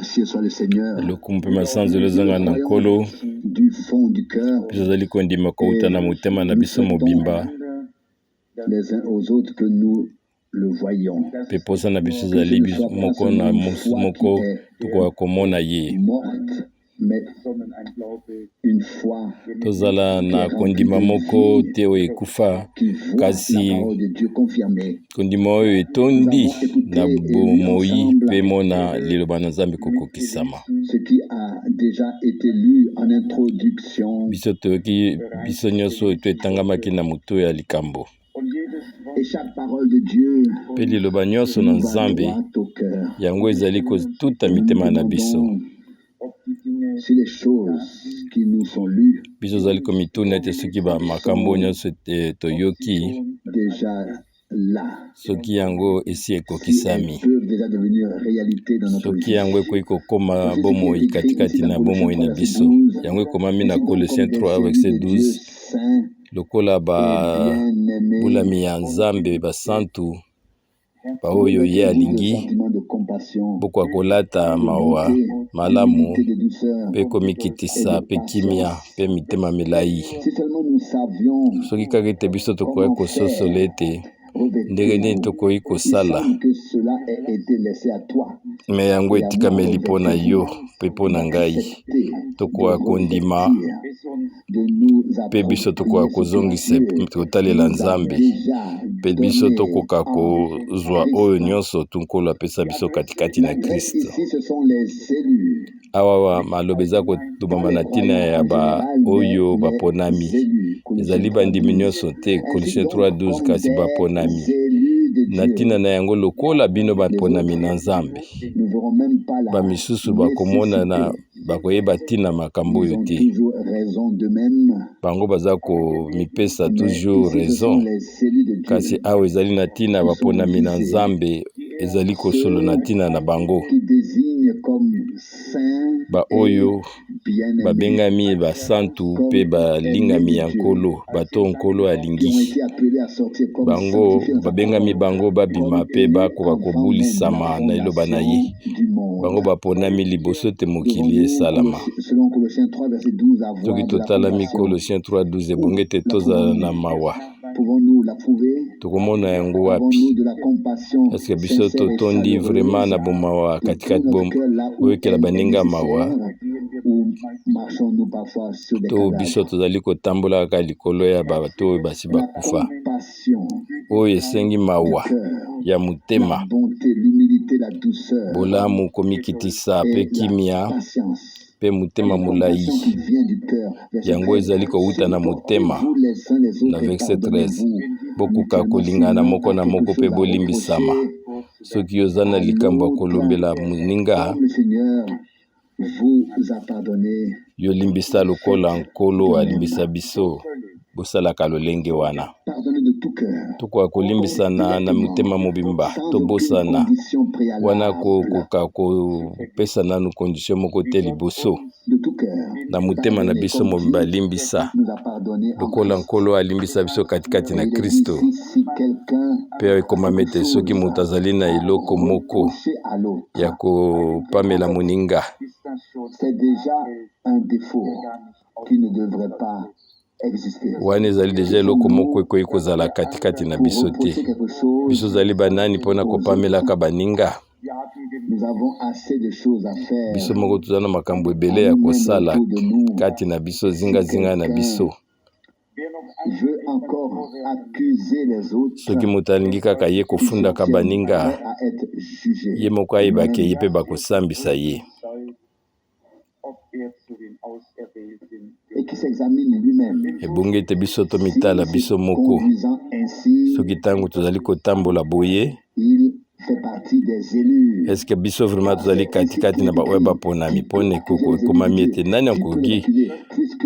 Remercié soit le Seigneur. Lokumu mpe masanzoli ezonga na Nkolo. Du fond du cœur. Biso tozali kondima kowuta na motema na biso mobimba. Les uns aux autres que nous le voyons. Mpe mposa na biso ezali moko na moko tokoka komona ye. Morte, mais une foi Tozala na kondima moko te oyo ekufa, kasi kondima oyo etondi na bomoi mpe mona liloba na Nzambe kokokisama. Ce qui a déjà été lu en introduction. Biso toyoki biso nyonso oyo to etangamaki na moto ya likambo. Et chaque parole de Dieu Mpe liloba nyonso na Nzambe yango ezali kotuta mitema na biso. Si les choses qui nous sont lues Biso ozali komituna ete soki bamakambo oyo nyonso toyoki déjà là, soki yango esi si ekokisami, elles peuvent déjà devenir réalité dans notre soki vie. yango ekoki kokóma bomoi katikati na bomoi na biso. Yango ekomami na Colossiens 3 verset 12, lokola babulami ya Nzambe, basantu, baoyo ye alingi, bokoka kolata mawa malamu mpe komikitisa mpe kimia mpe mitema milai. Si seulement nous savions Soki kaka ete biso tokoki kososola ete ndenge nini tokoki kosala, il semble que cela ait été laissé à toi. Me yango etikameli mpo na yo mpe mpo na ngai. Tokoka kondima mpe biso tokoka kozongisa kotalela Nzambe mpe biso tokoka kozwa oyo nyonso tu Nkolo apesa biso katikati na Kristo. Ici, ce sont les élus. Awa maloba eza kotobama na ntina ya baoyo baponami. Ezali bandimi nyonso te, Colossiens 3:12, kasi baponami. Na ntina na yango, lokola bino baponami na Nzambe, Nous verrons même pas la bamisusu bakomona na bakoyeba ntina makambo oyo Ils ont te. toujours raison d'eux-mêmes. Bango baza komipesa Mais toujours ici, ce raison, sont les élus de Dieu. Kasi awa ezali na ntina baponami na Nzambe, ezali kosolo na ntina na bango, Qui désigne comme saints baoyo et bien-aimés, babengami basantu mpe balingami ya Nkolo, bato Nkolo qui ont alingi. été appelés à sortir comme Bango sanctifiés dans sa babengami, parole, bango babima mpe bakoka kobulisama na liloba na ye. du monde. Bango baponami liboso te mokili esalama. Selon Colossiens 3, verset 12, avoir Soki de la totalami compassion. Colossiens 3:12, ebongi ete tozala na mawa. Pouvons-nous l'approuver? Tokomona yango wapi? Avons-nous de la compassion Est-ce biso sincère et totondi vraiment na chaleureuse bomawa de tout katikati notre cœur là où koyokela elle est baninga mawa, nécessaire, ou marchons-nous parfois sur des to cadavres? biso tozali kotambola kaka likolo ya bato oyo basi La bakufa? compassion Oyo esengi du mawa cœur, ya la motema, bonté, l'humilité, la douceur bolamu, komikitisa mpe et la kimia patience. mpe motema Une molai. compassion qui vient du cœur. Verset Yango 13. ezali kowuta na motema. Supportez-vous les uns les Na autres et verset 13, pardonnez-vous bokoka mutuellement. Si kolingana l'un moko a na quelque moko mpe chose à bolimbisama. reprocher Soki oza na à likambo ya l'autre, kolombela moninga, comme le Seigneur vous a pardonné, yo limbisa lokola Nkolo alimbisa biso. Bosalaka lolenge wana. Pardonnez de tout cœur, Tokoka kolimbisana na motema mobimba. sans aucune Tobosana condition wana préalable. kokoka kopesa nanu condition moko te liboso. De tout cœur. Na motema na Pardonnez biso comme mobimba, Dieu limbisa nous a pardonné en lokola Christ. Nkolo alimbisa biso katikati Et na il est dit Kristo. ici, si quelqu'un Mpe ekomami ete soki moto azali na eloko moko reprocher à l'autre, ya kopamela moninga, c'est déjà un défaut qui ne devrait pas exister. Wana ezali déjà eloko moko ekoki kozala katikati na Pour biso te. reprocher quelque chose, Biso ozali banani mpona kopamelaka baninga? nous avons assez de choses à faire. Biso moko toza na makambo ebele ya kosala kati na biso, zingazinga na biso. Veut encore accuser les autres, Soki moto alingi kaka ye kofundaka baninga, prêt à être jugé. ye moko ayebake ye mpe bakosambisa ye. Et qui s'examine lui-même. Ebongi ete biso tomitala biso moko. Conduisant ainsi, Soki ntango tozali kotambola boye, il fait partie des élus. Est-ce biso vraiment tozali katikati na baoyo baponami? Mpona ekomami ete nani akoki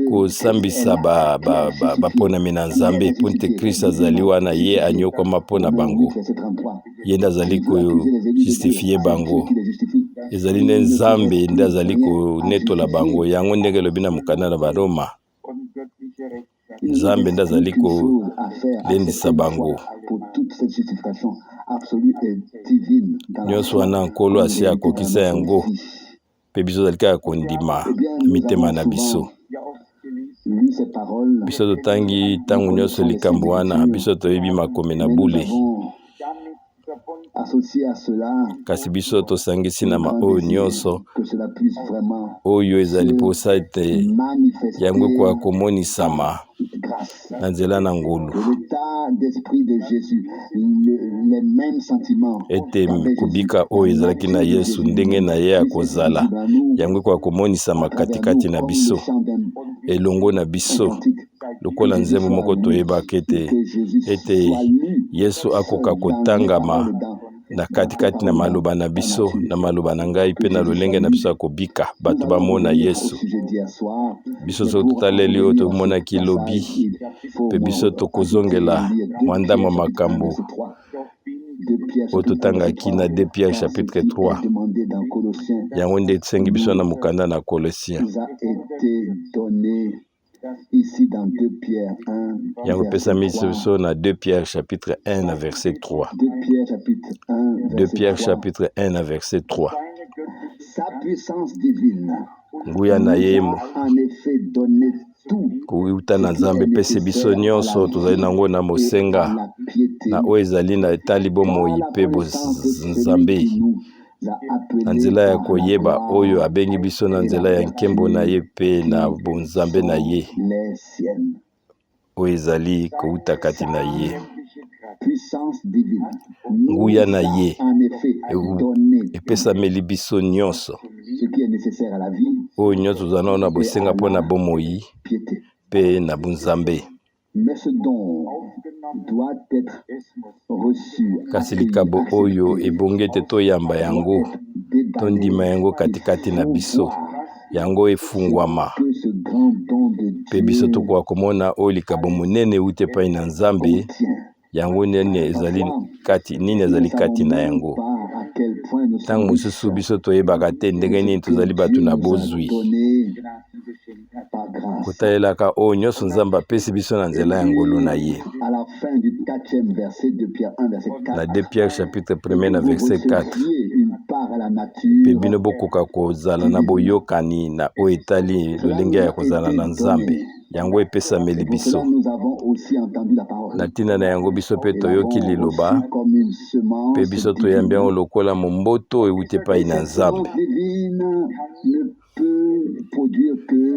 kosambisa baponami na Nzambe? Mpo ete Kristo azali wana, ye anyokwama mpo na bango, ye nde azali kojustifie bango. Ezali nde Nzambe nde azali konetola bango. Yango ndenge elobi na mokanda na Baroma, Nzambe nde azali kolendisa bango. Nyonso wana Nkolo asi akokisa yango. Mpe biso tozali kaka kondima Eh mitema na biso. Biso totangi ntango nyonso likambo wana, biso toyebi makomi na bule. Kasi biso tosangisi na maoyo nyonso oyo ezali mposa ete yango ekoka komonisama na nzela na ngolu, ete kobika oyo ezalaki na Yesu, ndenge na ye ya kozala, yango ekoka komonisama katikati na biso, elongo na biso, lokola nzembo moko toyebaka ete ete Yesu akoka kotangama na katikati na maloba na biso, na maloba na ngai mpe na lolenge na biso ya kobika, bato bamona Yesu. Biso soki totaleli oyo tomonaki lobi, mpe biso tokozongela mwa ndambo ya makambo oyo totangaki na 2 Pierre chapitre 3. Yango nde esengi biso na mokanda na Colossiens. Yango epesami biso na 2 Pierre chapitre 1 na verset 3. 2 Pierre chapitre 1 na verset 3. Nguya na ye kowuta na Nzambe epesi biso nyonso tozali nango na mosenga na oyo ezali na etali bomoi mpe bonzambe, na nzela ya koyeba oyo abengi biso na nzela ya nkembo na ye mpe na bonzambe na ye oyo ezali kowuta kati na ye. Nguya na ye epesameli biso nyonso oyo nyonso tozali nao na bosenga mpo na bomoi mpe na bonzambe. Kasi likabo oyo ebongi ete toyamba yango, tondima yango katikati na biso, yango efungwama, mpe biso tokoka komona oyo likabo monene euti epai na Nzambe, yango nini ezali kati, nini ezali kati na yango. Ntango mosusu biso toyebaka te ndenge nini tozali bato na bozwi, kotalelaka oyo nyonso Nzambe apesi biso na nzela ya ngolu na ye. Na 2 Pierre chapitre 1 na verset 4, mpe bino bokoka kozala na boyokani na oyo etali lolenge ya kozala na Nzambe. Yango epesameli biso. Na ntina na yango biso mpe toyoki liloba, mpe biso toyambi yango lokola momboto euti epai na Nzambe.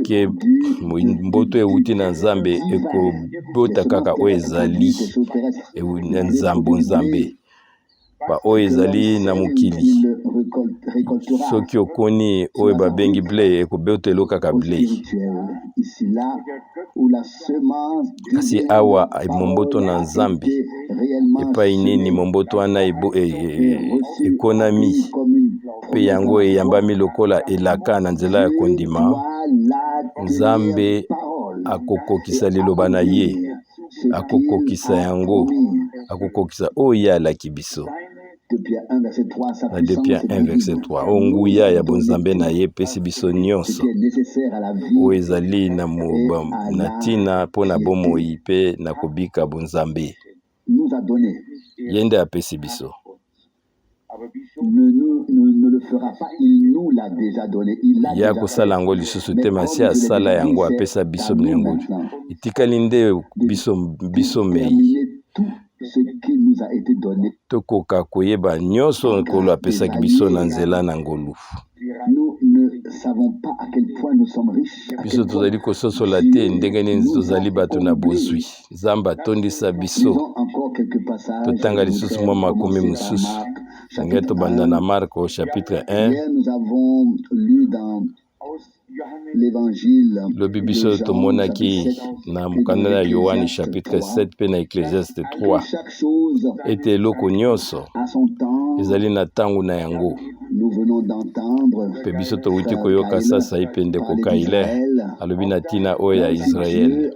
Ke mboto euti na Nzambe ekobota kaka oyo ezali na bonzambe. Baoyo ezali na mokili, soki okoni oyo babengi ble, ekobotelo kaka ble. Kasi awa momboto na Nzambe, epai nini momboto wana ekonami mpe yango eyambami lokola elaka na nzela ya kondima, Nzambe akokokisa liloba na ye, akokokisa yango, akokokisa oyo ye alaki biso. Na 2 Pierre 1 verset 3, oyo nguya ya bonzambe na ye epesi biso nyonso oyo ezali na ntina mpo na bomoi mpe na kobika bonzambe. Ye nde apesi biso. Ye akosala yango lisusu te, masi asala yango, apesa biso yango. Etikali nde biso, biso mei tokoka koyeba nyonso Nkolo apesaki biso na nzela na ngolu. Biso tozali kososola te ndenge nini tozali bato na bozwi. Nzambe atondisa biso. Totanga lisusu mwa makomi mosusu. Ndenge tobanda na Marko chapitre 1. Lobi biso tomonaki na mokanda na Yoane chapitre 7 mpe na Ecclesiaste 3 ete eloko nyonso ezali na ntango na yango. Mpe biso towuti koyoka sasai mpe ndeko Kailer alobi na ntina oyo ya Israele.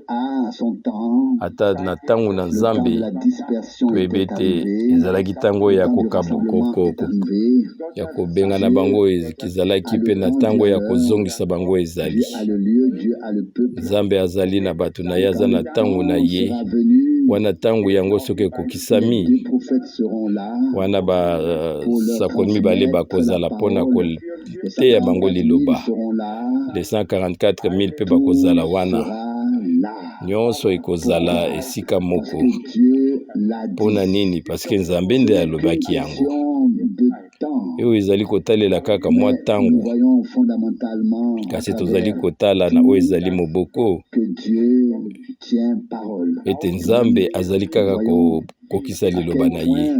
Ata na ntango na Nzambe toyebi ete ezalaki ntango ya ya kobengana bango ezalaki, mpe na ntango ya kozongisa bango ezali. Nzambe azali na bato na ye, aza na ntango na ye. Wana ntango yango soki ekokisami, wana basakoli mibale bakozala mpo na koteya bango liloba. Les 144 000 mpe bakozala wana. Nyonso ekozala esika moko. Mpo na nini? Parce que Nzambe nde alobaki yango. Oyo ezali kotalela kaka mwa ntango, kasi tozali kotala na oyo ezali moboko ete Nzambe azali kaka kokokisa liloba na ye.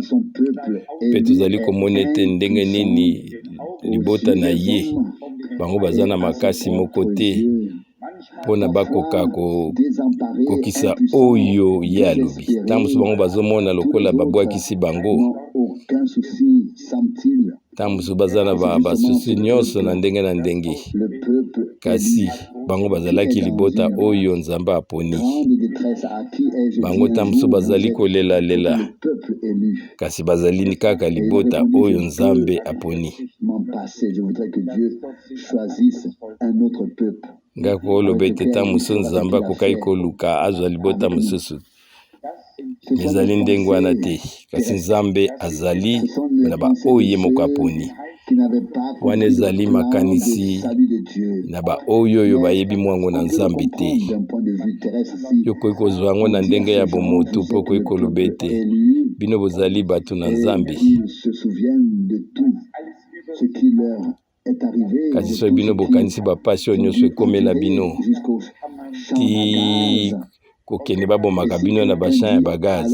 Mpe tozali komona ete ndenge nini libota na ye bango baza na makasi moko te mpona bakoka kokokisa oyo ye alobi. Ntango mosusu bango bazomona lokola babwakisi bango, ntango mosusu baza na basusi nyonso na ndenge na ndenge, kasi bango bazalaki libota oyo Nzambe aponi bango. Ntango mosusu bazali kolelalela, kasi bazali kaka libota oyo Nzambe aponi. Ngai koloba ete ntango mosusu Nzambe akokaki koluka azwa libota mosusu, ezali ndenge wana te, kasi Nzambe azali na baoyo ye moko aponi. Wana ezali makanisi na baoyo oyo bayebi mwango na Nzambe te. Yo okoki kozwa yango na ndenge ya bomotu, mpo okoki koloba ete bino bozali bato na Nzambe, kasi soki bino bokanisi bapasi oyo nyonso ekomela bino ti kokende babomaka bino na ba champ ya ba gaz,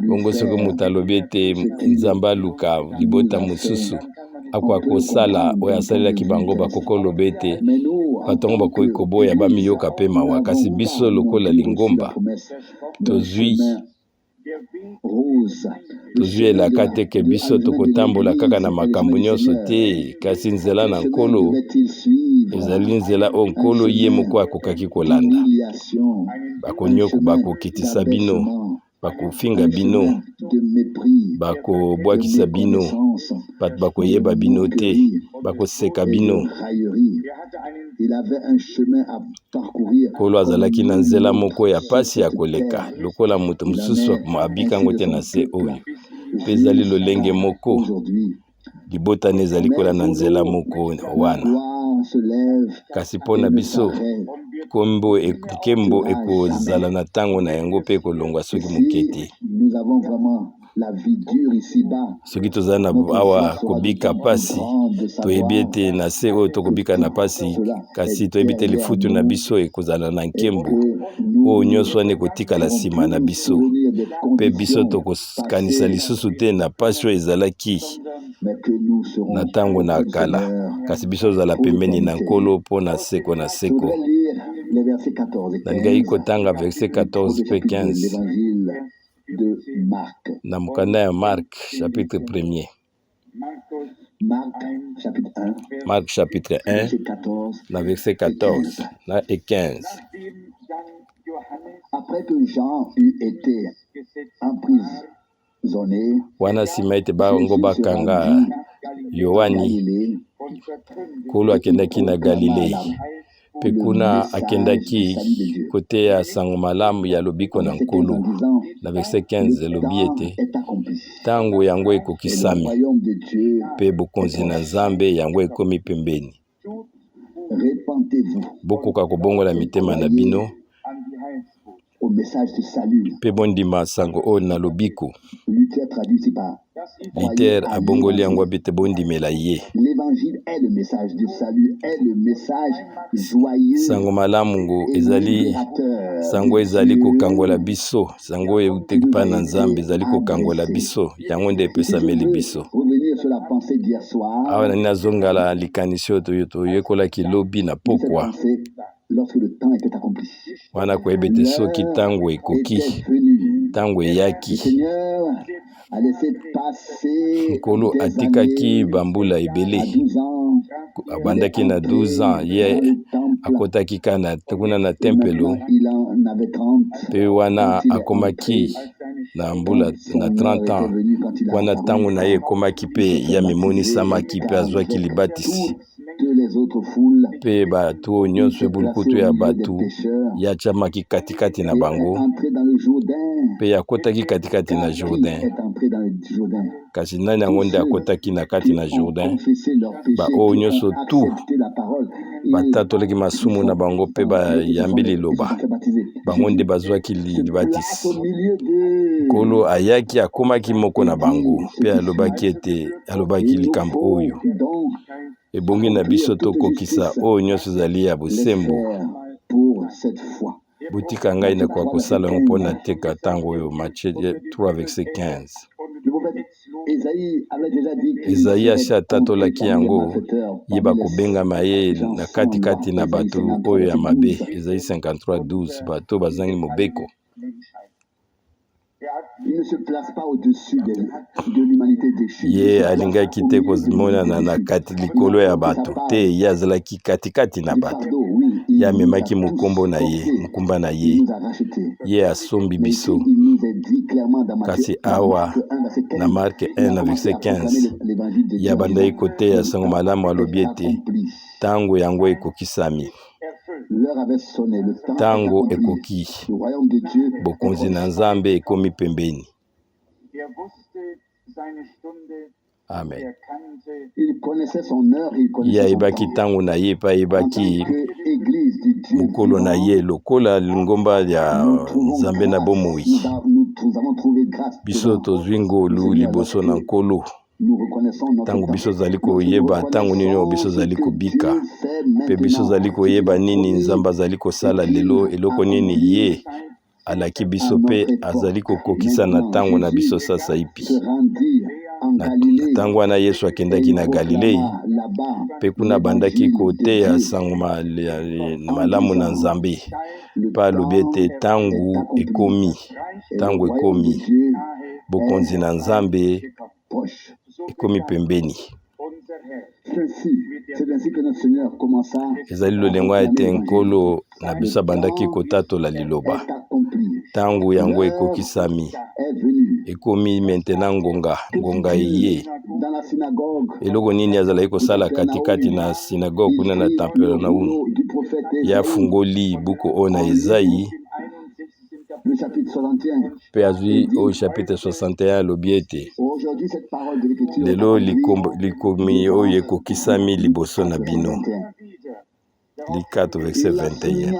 bongo soki moto alobi ete Nzambe aluka libota mosusu akoka kosala oyo asalelaki bango, bakoki koloba ete bato yango bakoki koboya bamiyoka mpe mawa. Kasi biso lokola lingomba tozwi elaka te ke biso tokotambola kaka na makambo nyonso te, kasi nzela na Nkolo ezali nzela oyo Nkolo ye moko akokaki kolanda. Bakonyoko, bakokitisa bino, bakofinga bino, bakobwakisa bino, bato bakoyeba bino te, bakoseka bino. Nkolo azalaki na nzela moko ya pasi ya koleka lokola moto mosusu abika yango te na se oyo. Mpe ezali lolenge moko libotani ezali kolanda nzela moko wana. Kasi mpo na biso, nkombo nkembo ekozala na ntango na yango mpe ekolongwa soki moke te. Soki tozali na awa kobika mpasi, toyebi ete na se oyo tokobika na mpasi, kasi toyebi te lifutu na biso ekozala na nkembo. Oyo nyonso wana ekotikala nsima na biso, mpe biso tokokanisa lisusu te na mpasi oyo ezalaki na ntango na kala, kasi biso tozala pembeni na Nkolo mpo na seko na seko. Nalingaki kotanga verset 14 mpe 15 na mokanda ya Mark chapitre 1er. Mark chapitre 1 na verset 14 na et 15. Après que Jean eut été emprisonné, Wana nsima ete bango bakanga Yohani, Nkolo akendaki na Galilei, mpe kuna akendaki koteya sango malamu ya lobiko na Nkolo. Na verset 15 elobi ete ntango yango ekokisami mpe bokonzi na Nzambe yango ekomi pembeni. Bokoka kobongola mitema na bino mpe bondima sango oyo na lobiko. Luther abongoli yango abi ete bondimela ye. Sango malamu ezali sango ezali kokangola biso, sango oyo euti epai na Nzambe ezali kokangola biso, yango nde epesameli biso. Awa nani nazongala likanisi oyo toyekolaki lobi na pokwa wana, koyeba ete soki ntango ekoki, ntango eyaki, Nkolo atikaki bambula ebele. Abandaki na 12 ans, ye akotaki kana kuna na tempelo, mpe wana akomaki na mbula na 30 ans, wana ntango na ye ekomaki mpe ya mimonisamaki mpe azwaki libatisi. Mpe bato oyo nyonso, ebulukutu ya bato, ye atiamaki katikati na bango mpe akotaki katikati na Jourdain. Kasi nani yango nde akotaki na kati na Jourdain? Baoyo nyonso tu batatolaki masumu na bango mpe bayambi liloba, bango nde bazwaki libatisi. Nkolo ayaki, akomaki moko na bango mpe alobaki ete, alobaki likambo oyo ebongi na biso tokokisa oyo nyonso ezali ya bosembo. Botika ngai nakoka kosala yango mpo na teka ntango oyo. Matthieu 3 verset 15. Ezayi asi atatolaki yango, ye bakobengama ye na katikati na bato oyo ya mabe. Ezayi 53 12, bato bazangi mobeko. Ye alingaki te komonana na kati likolo ya bato te, ye azalaki katikati na bato. Ye amemaki mokombo na ye, mokumba na ye, ye asombi biso. Kasi awa na Mark 1 na verset 15, ye abandaki koteya sango malamu, alobi ete ntango yango ekokisami. Ntango ekoki, bokonzi na Nzambe ekomi pembeni. Amen. Ye ayebaki ntango na ye mpe ayebaki mokolo na ye lokola lingomba ya Nzambe na bomoi. Biso tozwi ngolu liboso na Nkolo. Ntango biso ozali koyeba ntango nini oyo biso ozali kobika, mpe biso ozali koyeba nini Nzambe azali kosala lelo, eloko nini ye alaki biso mpe azali kokokisa na ntango na biso sasaipi. Na ntango wana Yesu akendaki na Galilei, mpe kuna abandaki koteya sango malamu na Nzambe, mpe alobi ete ntango ekomi, ntango ekomi, bokonzi na Nzambe ekomi pembeni. Ezali lolengo ete Nkolo na biso abandaki kotatola liloba. Ntango yango ekokisami, ekomi maintenant ngonga, ngonga eye. Eloko nini azalaki kosala katikati na synagogue kuna na Capernaum? Ye afungoli buku oyo na Ezayi mpe azwi oyo chapitre 61, alobi ete lelo likomi oyo ekokisami liboso na bino. Luc 4 verset 21.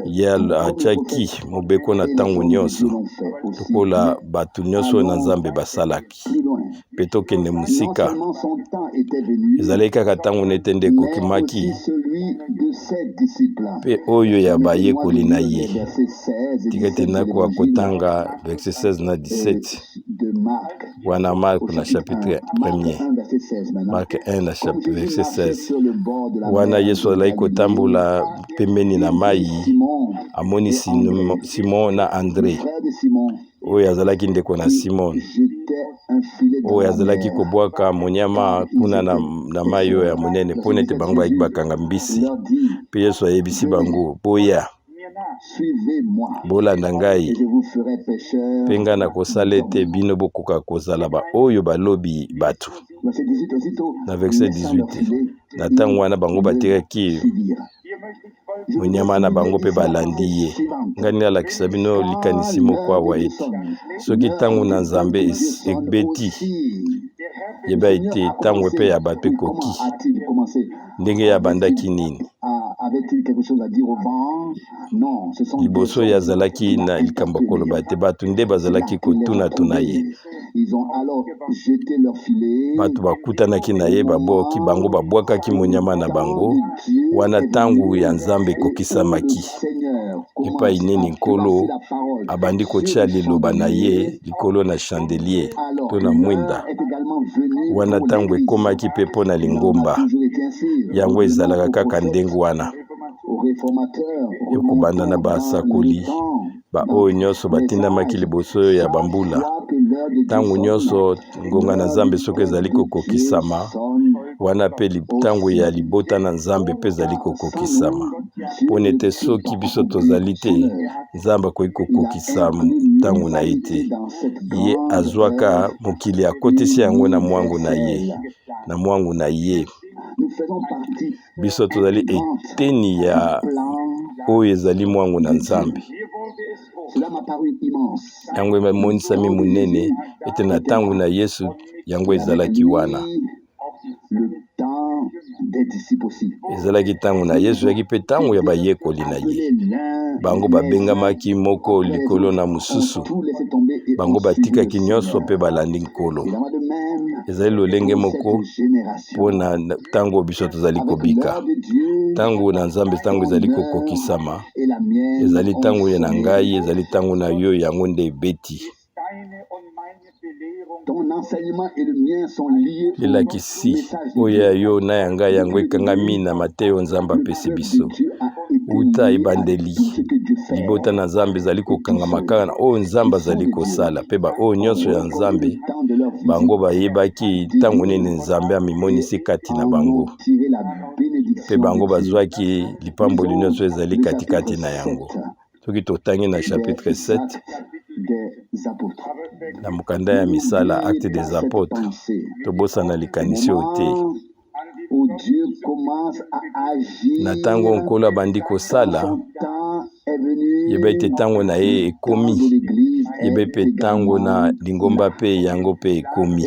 Ye atiaki mobeko na ntango nyonso lokola bato nyonso na Nzambe basalaki. Mpe tokende mosika, ezalaki kaka ntango nete nde ekokimaki mpe oyo ya bayekoli na ye. Tika ete nakoka kotanga verset 16 na 17 wana, Mark na chapitre 1er, Mark 1 na verset 16. Wana Yesu azalaki kotambola pembeni na mai, amoni Simon na Andre, oyo azalaki ndeko na Simon, oyo azalaki kobwaka monyama kuna na mai oyo ya monene, mpona ete bango bayaki bakanga mbisi. Mpe Yesu ayebisi bango: boya, bolanda ngai, mpe ngai nakosala ete bino bokoka kozala baoyo balobi bato. Na verset 18, na ntango wana bango batekaki monyama na bango mpe balandi ye. Ngai nalakisa bino likanisi moko awa ete soki ntango na Nzambe ebeti, yeba ete ntango mpe ya bato ekoki. Ndenge ya bandaki nini? Liboso ye azalaki na likambo koloba te, bato nde bazalaki kotuna-tuna ye. Bato bakutanaki na ye, baboki bango, babwakaki monyama na bango. Wana ntango ya Nzambe ekokisamaki, epai nini Nkolo abandi kotia liloba na ye likolo na chandelier to na mwinda. Wana ntango ekomaki mpe mpo na lingomba, yango ezalaka kaka ndenge wana. Ekobanda na basakoli baoyo nyonso batindamaki liboso ya bambula. Ntango nyonso ngonga na Nzambe soki ezali kokokisama, wana mpe ntango ya libota na Nzambe mpe ezali kokokisama, mpona ete soki biso tozali te, Nzambe akoki kokokisa ntango na ye te. Ye azwaka mokili, akotisi yango na mwango na ye, na mwango na ye. Biso tozali eteni ya oyo ezali mwango na Nzambe. Yango emonisami monene ete na ntango na Yesu yango ezalaki wana. Ezalaki ntango na Yesu, ezalaki mpe ntango ya bayekoli na ye. Bango babengamaki moko likolo na mosusu, bango batikaki nyonso mpe balandi Nkolo. Ezali lolenge moko mpo na ntango biso tozali kobika. Ntango na Nzambe, ntango ezali kokokisama, ezali ntango na ngai, ezali ntango na yo, yango nde ebeti. Lilakisi oyo ya yo na ya ngai yango ekangami na mateyo Nzambe apesi biso uta ebandeli. Libota na Nzambe ezali kokangama kaka na oyo Nzambe azali kosala, mpe baoyo nyonso ya Nzambe bango bayebaki ntango nini Nzambe amimonisi kati na bango, mpe bango bazwaki lipamboli nyonso ezali katikati na yango. Soki totangi na chapitre 7 na mokanda ya misala, Acte des Apôtres, tobosana likanisi oyo te. Na ntango Nkolo abandi kosala, yeba ete ntango na ye ekomi, yeba mpe ntango na lingomba mpe yango mpe ekomi.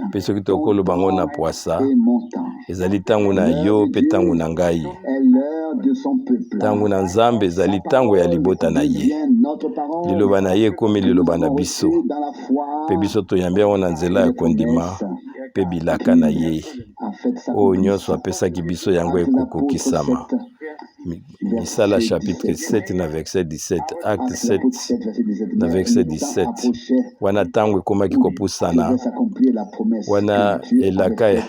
Mpe soki tokoloba yango na pwasa, ezali ntango na yo mpe ntango na ngai. Ntango na Nzambe ezali ntango ya libota na ye. Liloba na ye ekomi liloba na biso, mpe biso toyambi yango na nzela ya kondima mpe bilaka na ye oyo nyonso apesaki biso, yango ekokokisama. Misala chapitre 7 na verset 17, Acte 7 na verset 17. Wana ntango ekomaki kopusana, wana elaka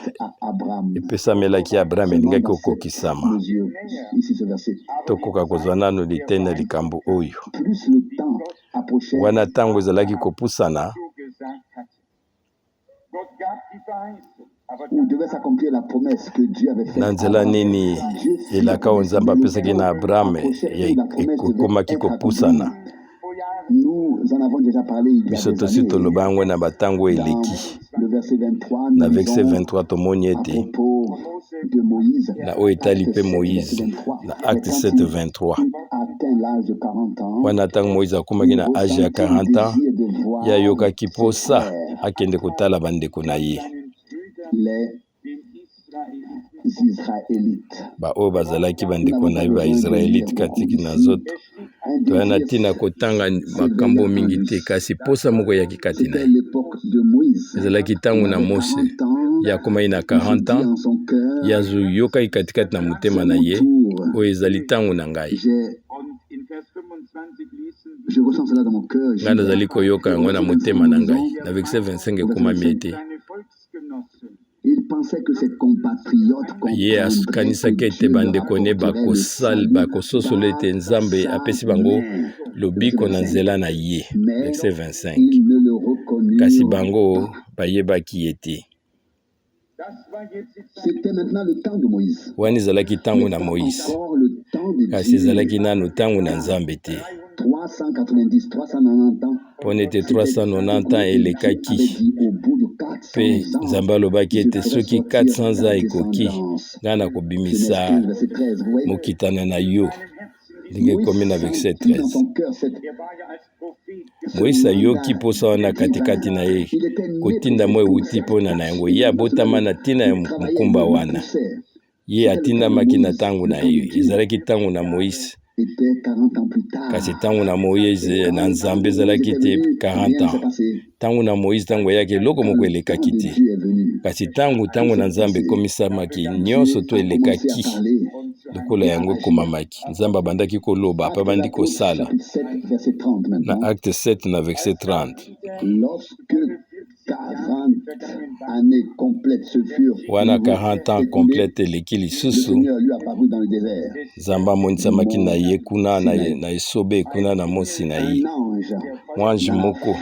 epesamelaki Abraham elingaki kokokisama. Tokoka kozwa nano litene ya likambo oyo. Wana ntango ezalaki kopusana, na nzela nini elaka oyo Nzambe apesaki na Abraham ekomaki kopusana? Biso tosi toloba yango na batango eleki. Na verset 23 tomoni ete na oyo etali mpe Moïse na Acte 7 23, wana ntango Moïse akomaki na age ya 40 ans, ye ayokaki mposa akende kotala bandeko na ye baoyo bazalaki bandeko na ye Baisraelite katiki na nzoto. Toya na ntina kotanga makambo mingi te, kasi mposa moko eyaki kati na ye. Ezalaki ntango na Mose, ye akomaki na 40 ans, ye azoyokaki katikati na motema na ye, oyo ezali ntango na ngai. Ngai nazali koyoka yango na motema na ngai. Na verset 25 ekomami ete ye akanisaki ete bandeko ne bakososola ete Nzambe apesi bango lobiko na nzela na ye. Verset 25, kasi bango bayebaki ye te. Wana ezalaki ntango na Moïse, kasi ezalaki nano ntango na Nzambe te. Mpo ete 390 ans elekaki, mpe Nzambe alobaki ete soki 400 ans ekoki, ngai nakobimisa mokitana na yo, ndenge ekomi na verset 13. Moïse ayoki mposa wana katikati na ye, kotinda mo ewuti mpona na yango. Ye abotama na ntina ya mokumba wana. Ye atindamaki na ntango na ye. Ezalaki ntango na Moïse, kasi ntango na Moïse na Nzambe ezalaki te 40 ans. Ntango na Moïse, ntango eyaki, eloko moko elekaki te. Kasi ntango na Nzambe ekomisamaki, nyonso to elekaki lokola yango ekomamaki. Nzambe abandaki koloba mpe abandi kosala. Na Acte 7 na verset 30, wana 40 ans complète eleki lisusu, Nzambe amonisamaki na ye kuna na esobe kuna na mont Sinaï. Mwange moko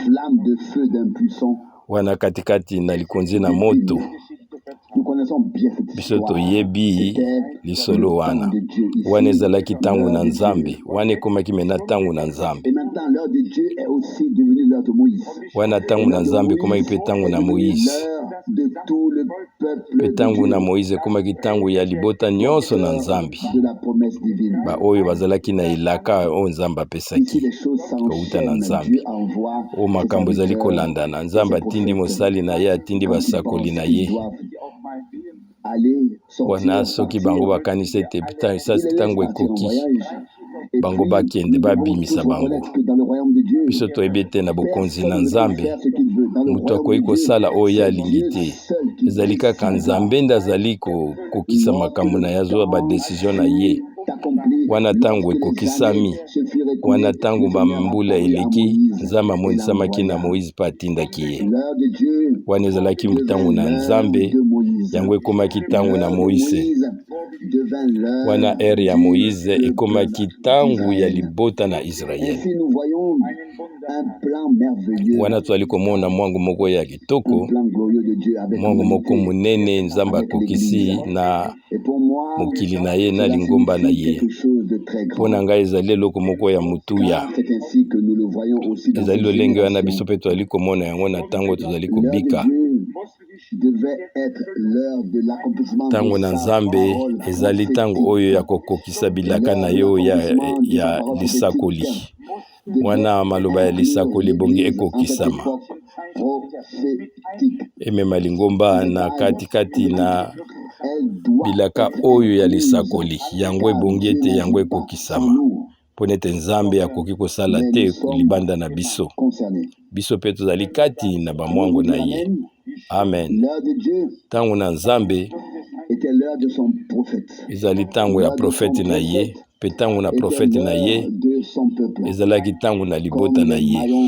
wana katikati na likonzi na moto. Biso toyebi lisolo wana. Wana ezalaki ntango na Nzambe, wana ekomaki mena ntango na Nzambe. Wana ntango na Nzambe ekomaki mpe ntango na Moize, mpe ntango na Moize ekomaki ntango ya libota nyonso na Nzambe, baoyo bazalaki na elaka oyo Nzambe apesaki kowuta na Nzambe. Oyo makambo ezali kolandana, Nzambe atindi mosali na ye, atindi basakoli na ye. Wana soki bango bakanisi ete ntango ekoki bango bakende babimisa bango. Biso toyebi ete na bokonzi na Nzambe moto akoki kosala oyo ye alingi te. Ezali kaka Nzambe nde azali kokokisa makambo na ye, azwa badesizio na ye. Wana ntango ekokisami, wana ntango bambula eleki, Nzambe amonisamaki na Moize mpe atindaki ye. Wana ezalaki ntango na Nzambe, yango ekomaki ntango na Moize. Wana ere ya Moize ekomaki ntango ya libota na Israele. Wana tozali komona mwango moko ya kitoko, mwango moko monene Nzambe akokisi na mokili na ye na lingomba na ye. Mpo na ngai ezali eloko moko ya motuya. Ezali lolenge wana biso mpe tozali komona yango na ntango tozali kobika. Ntango na Nzambe ezali ntango oyo ya kokokisa bilaka na yo ya lisakoli. Wana maloba ya lisakoli ebongi ekokisama, emema lingomba na katikati na bilaka oyo ya lisakoli. Yango ebongi ete yango ekokisama, mpo ete Nzambe akoki kosala te libanda na biso. Biso mpe tozali kati na bamwango na ye. Amen. Ntango na Nzambe ezali ntango ya profete na ye, mpe ntango na profete na ye ezalaki ntango na libota na ye,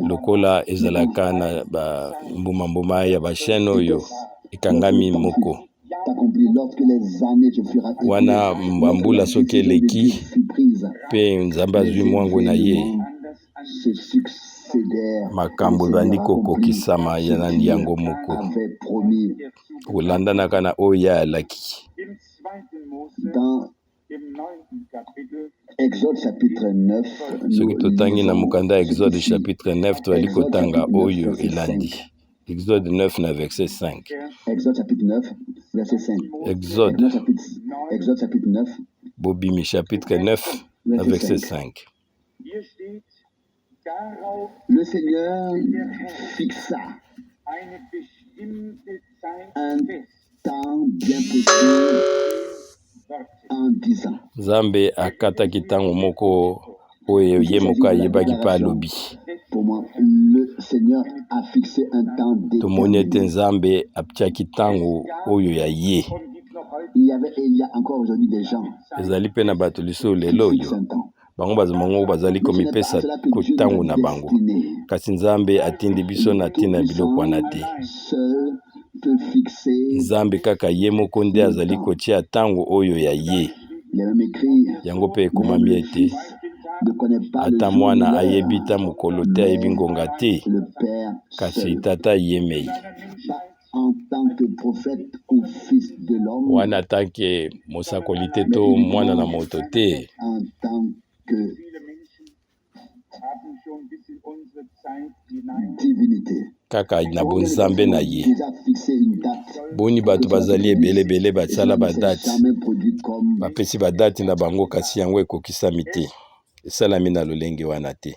lokola ezalaka na bambuma-mbuma ya bachaine oyo ekangami moko. Wana bambula soki eleki mpe Nzambe azwi mwango na ye, makambo ebandi kokokisama na yango moko, kolandanaka na oyo ye alaki. Soki totangi na mokanda ya Exode chapitre 9, tozali kotanga oyo elandi. Exode 9 na verset 5. Exode, Bobimi chapitre 9 na verset 5. Le Seigneur fixa un temps bien précis en disant. Nzambe akataki ntango moko oyo ye moko ayebaki mpe alobi. Pour moi, le Seigneur a fixé un temps Tomoni ete déterminé. Nzambe atiaki ntango oyo ya ye. Il y avait et il y a encore aujourd'hui des gens Ezali mpe na bato lisusu qui lelo fixent oyo un temps. bango bango bazali Mais ce n'est pas à komipesa cela que Dieu nous a ntango na bango. destinés. Kasi Nzambe atindi biso Le na ntina ya biloko wana Tout-Puissant te. seul peut fixer Nzambe kaka ye moko nde le azali temps. kotia ntango oyo ya ye. Il est même écrit, Yango mpe même ekomami le ete Fils ne connaît pas le ata jour ni mwana ayebi l'heure, ta mokolo te, ayebi mais ngonga te, le Père kasi seul. tata yemei. Pas en tant que prophète ou fils de l'homme, Wana tanke mosakoli te mais to mwana na uniquement moto te, en tant que divinité. kaka na Combien de bonzambe personnes na ont ye. déjà fixé une date Boni pour que bato cela se bazali produise ebele ebele et basala cela ne s'est badate, jamais produit comme bapesi badate na bango, kasi yango ekokisami te, esalami na lolenge wana te.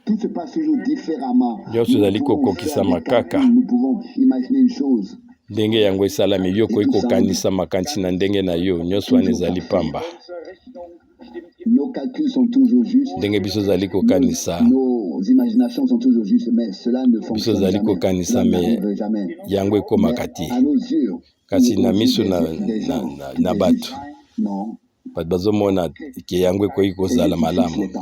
Tout se passe toujours différemment. Nyonso Nous ezali pouvons faire kokokisama des kaka calculs, nous pouvons imaginer une chose ndenge yango esalami. Yo et okoki tout semble kokanisa makanisi na ndenge na yo, nyonso wana toujours ezali parfait. pamba. Nos calculs sont toujours justes, Ndenge biso ozali nos, kokanisa, nos imaginations sont toujours justes, mais cela ne biso fonctionne ozali jamais, kokanisa, cela me n'arrive jamais. yango Mais ekomaka te. à nos yeux Kasi ou na aux yeux miso na, des na, gens, na, tout na est bato, juste. Non, bato bazomona ke yango ekoki c'est Dieu kozala qui fixe malamu, les temps.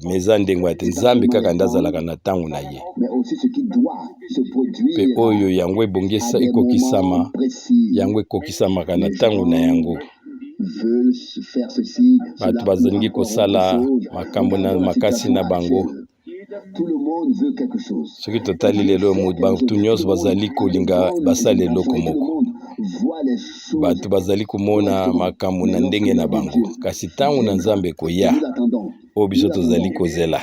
me eza ndenge wana te. C'est pas Nzambe seulement kaka les nde temps, azalaka na ntango na ye, mais aussi ce qui doit se mpe produire oyo yango ebongi à des ekokisama, moments précis. yango ekokisamaka na Les ntango na gens yango. veulent faire ceci, Bato cela ou balingi encore autre kosala chose. makambo na Regardons la makasi situation na bango. actuelle. Tout le monde veut quelque chose. Soki totali Veut lelo, faire quelque bato chose. Tout nyonso le monde bazali a de kolinga bonnes basala intentions eloko et tout le moko. monde Bato bazali komona makambo na ndenge na bango, kasi ntango na Nzambe ekoya, oyo biso tozali kozela,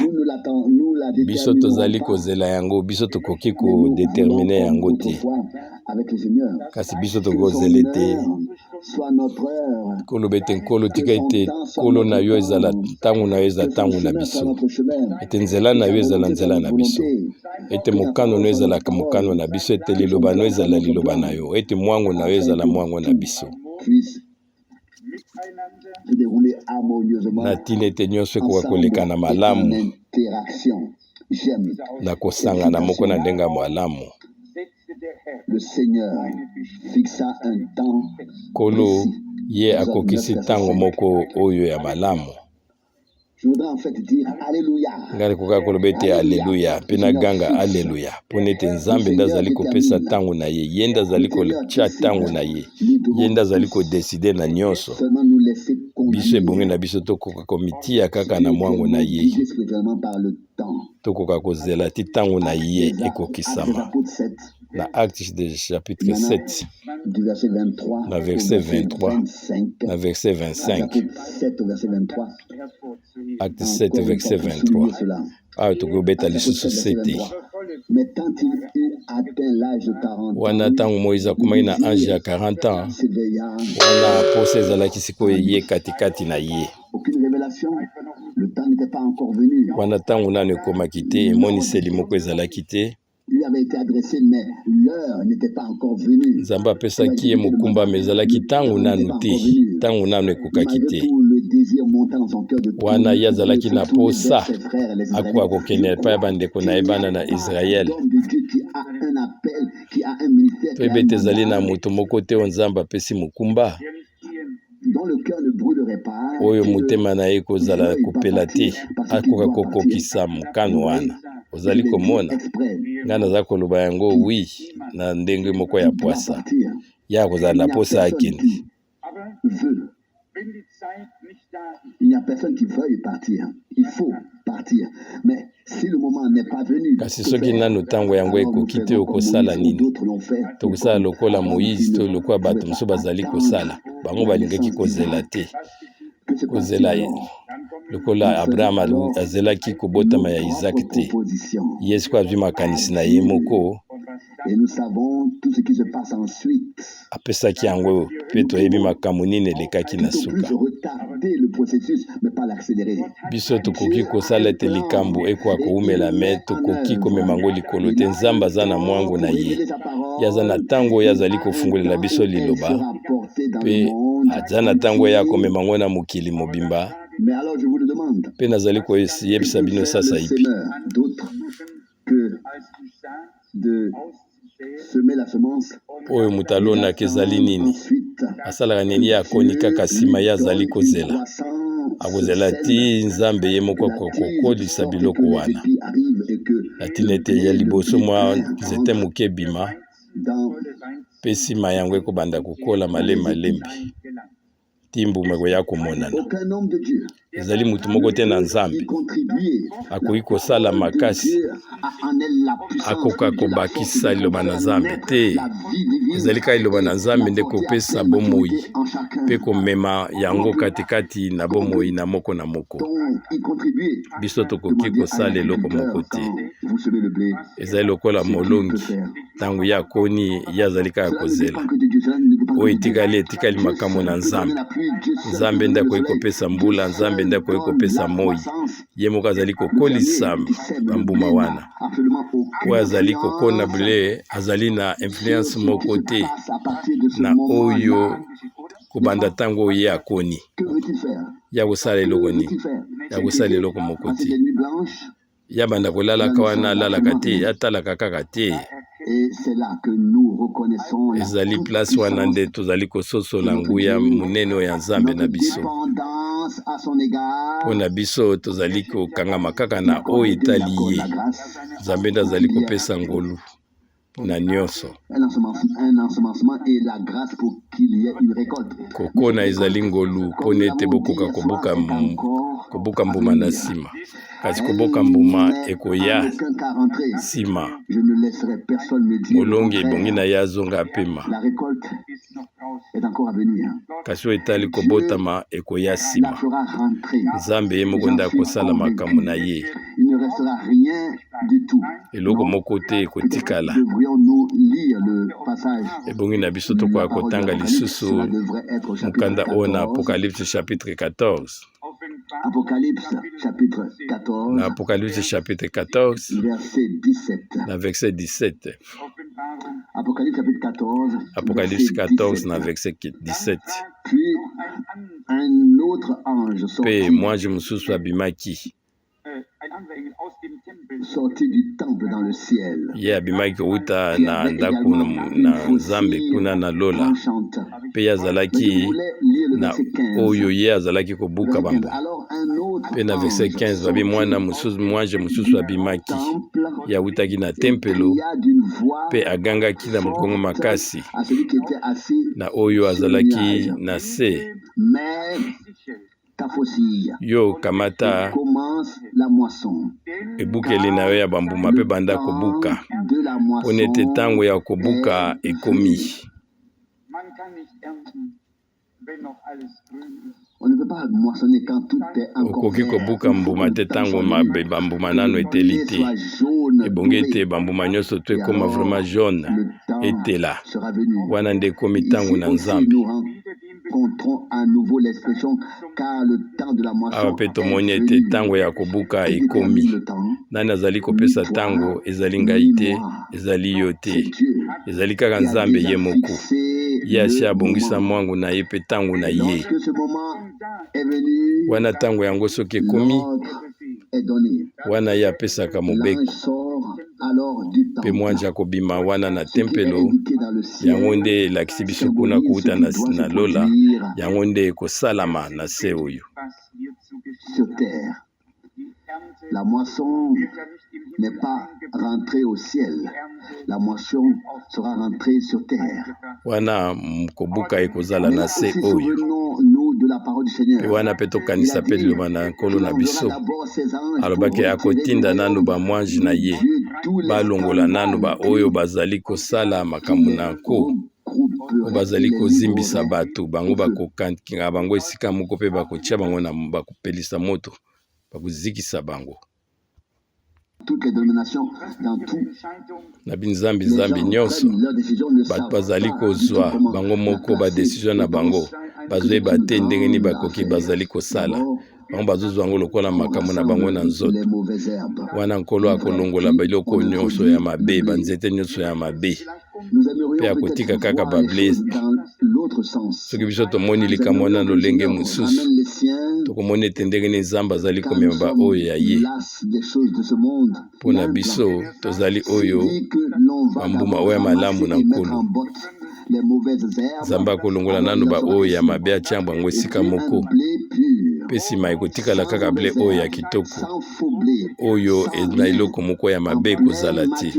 biso tozali kozela yango, biso tokoki kodetermine yango te, kasi biso tokozela ete koloba ete Nkolo, tika ete Nkolo na yo ezala ntango na yo ezala ntango na biso, ete nzela na yo ezala nzela na biso, ete mokano no ezalaka mokano na biso, ete liloba no ezala liloba na yo, ete mwango na yo ezala mwango na biso, na ntina ete nyonso ekoka koleka na malamu na kosangana moko na ndenge ya malamu. Nkolo ye akokisi ntango moko oyo ya malamu. Ngai nakoka koloba ete aleluya, mpe naganga aleluya, mpo na ete Nzambe nde azali kopesa ntango na ye, ye nde azali kotia ntango na ye, ye nde azali kodeside na nyonso. Biso ebongi na biso tokoka komitia kaka na mwango na ye, tokoka kozela ti ntango na ye ekokisama. Na Actes de chapitre 7, na verset 23 na verset 25, Acte 7 verset 23, awa tokobeta lisusu sete. Wana ntango Moïse akomaki na age ya 40 ans, wana posa ezalaki sikoyo ye katikati na ye. Wana ntango nano ekomaki te, emoniseli moko ezalaki te. Nzambe apesaki ye mokumba, me ezalaki ntango nanu te, ntango nanu ekokaki te. Wana ye azalaki na posa akoka kokende epai ya bandeko na ye bana na Israele. Toyebi ete ezali na moto moko te oyo Nzambe apesi mokumba oyo motema na ye kozala kopela te akoka kokokisa mokano wana. Ozali komona, ngai naza koloba yango wi na ndenge moko ya pwasa, ye akozala na posa akende. Kasi soki nano ntango yango ekoki te, okosala nini? Tokosala lokola Moïse to lokola bato mosusu bazali kosala. Bango balingaki kozela te, kozela lokola Abraham azelaki kobotama ya Isaac te. Ye sikoyo azwi makanisi na ye moko, apesaki yango, mpe toyebi makambo nini elekaki na suka. Biso tokoki kosala ete likambo ekoka koumela, me tokoki komema yango likolo te. Nzambe aza na mwango na ye, ye aza na ntango oyo azali kofungolela biso liloba, mpe aza na ntango oyo akomema yango na mokili mobimba. Mpe nazali koyebisa bino sasaipi, oyo moto alonaka ezali nini? Asalaka nini? Ye akoni kaka, nsima ye azali kozela, akozela ti Nzambe ye moko akokolisa biloko wana, na ntina ete ya liboso mwa nzete moke ebima, mpe nsima yango ekobanda kokola malembe malembe ti mbuma ekoya komonana. Ezali moto moko te na Nzambe akoki kosala makasi akoka kobakisa liloba na Nzambe te. Ezali kaka liloba na Nzambe nde kopesa bomoi mpe komema yango katikati na bomoi na moko na moko. Biso tokoki kosala eloko moko te. Ezali lokola molongi, ntango ye akoni, ye azali kaka kozela. Oyo etikali, etikali makambo na Nzambe. Nzambe nde akoki kopesa mbula, Nzambe nde akoki kopesa moi. Ye moko azali kokolisa bambuma wana. Oyo azali kokona ble azali na influence moko te na oyo kobanda ntango oyo ye akoni. Ya kosala eloko nini? Ya kosala eloko moko te. Ya banda kolalaka wana, alalaka te, atalaka kaka te. Ezali place wana nde tozali kososola nguya monene oyo ya Nzambe na biso. Mpo na biso tozali kokangama kaka na oyo etali ye. Nzambe nde azali kopesa ngolu na nyonso. Kokona ezali ngolu mpo na ete bokoka kobuka. Kobuka mbuma na nsima, kasi kobuka mbuma ekoya nsima. Molongi ebongi na ye azonga apema, kasi oyo etali kobotama ekoya nsima. Nzambe ye moko nde akosala makambo na ye. Eloko moko te ekotikala. Ebongi na biso tokoka kotanga lisusu mokanda oyo na Apocalypse chapitre 14. Na Apocalypse chapitre 14 na verset 17. Apocalypse 14 na verset 17. Mpe mwanje mosusu abimaki Ye abimaki kowuta na ndako na Nzambe kuna na lola, mpe ye azalaki na oyo ye azalaki kobuka bambuma. Mpe na verset 15 babi mwana mosusu, mwanje mosusu abimaki, ye awutaki na tempelo mpe agangaki na mongongo makasi na oyo azalaki na se. Yo kamata ebukeli na yo ya bambuma mpe banda kobuka, mpo ete ntango ya kobuka ekomi. Okoki kobuka mbuma te ntango bambuma nano eteli te. Ebongi ete bambuma nyonso to ekoma vraiment jaune, etela. Wana nde ekomi ntango na Nzambe. Awa mpe tomoni ete ntango ya kobuka ekomi. Nani azali kopesa ntango? Ezali ngai te, ezali yo te, ezali kaka Nzambe ye moko. Ye asi abongisa mwango na ye mpe ntango na ye. Wana ntango yango soki ekomi, wana ye apesaka mobeko mpe mwanje akobima wana na tempelo. Yango nde elakisi biso kuna kouta na, na lola, yango nde ekosalama na se oyo. La moisson n'est pas rentrée au ciel. La moisson sera rentrée sur terre. Wana kobuka ekozala na se oyo. Mpe wana mpe tokanisa mpe liloba na Nkolo na biso. Alobaki akotinda nanu bamwanji na ye balongola nanu baoyo bazali kosala makambo na nko, oyo bazali kozimbisa bato. Bango bakokanga bango esika moko mpe bakotia bango na bakopelisa moto, bakozikisa bango. Na binzambi nzambi nyonso bato bazali kozwa bango moko badesizio na bango, bazoyeba te ndenge nini bakoki bazali kosala bango, bazozwa yango lokola makambo na bango na nzoto. Wana Nkolo akolongola biloko nyonso ya mabe, banzete nyonso ya mabe, mpe akotika kaka bable. Soki biso tomoni likambo wana lolenge mosusu, tokomona ete ndenge nini Nzambe azali komema baoyo ya ye. Mpo na biso tozali oyo bambuma oyo ya malamu na Nkolo. Nzambe akolongola nanu baoyo ya mabe, atia bango esika moko, mpe nsima ekotikala kaka ble oyo ya kitoko, oyo na eloko moko ya mabe ekozala te,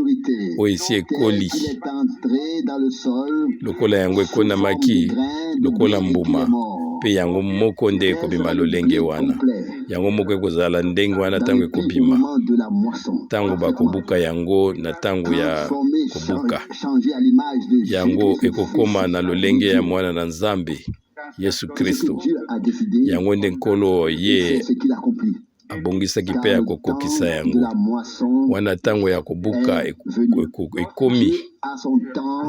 oyo esi ekoli lokola yango ekonamaki lokola mbuma, mpe yango moko nde ekobima lolenge wana. Yango moko ekozala ndenge wana ntango ekobima, ntango bakobuka yango na ntango ya kobuka yango, ekokoma na lolenge ya Mwana na Nzambe Yesu Kristo. Yango nde Nkolo ye abongisaki mpe akokokisa yango. Wana ntango ya kobuka ekomi,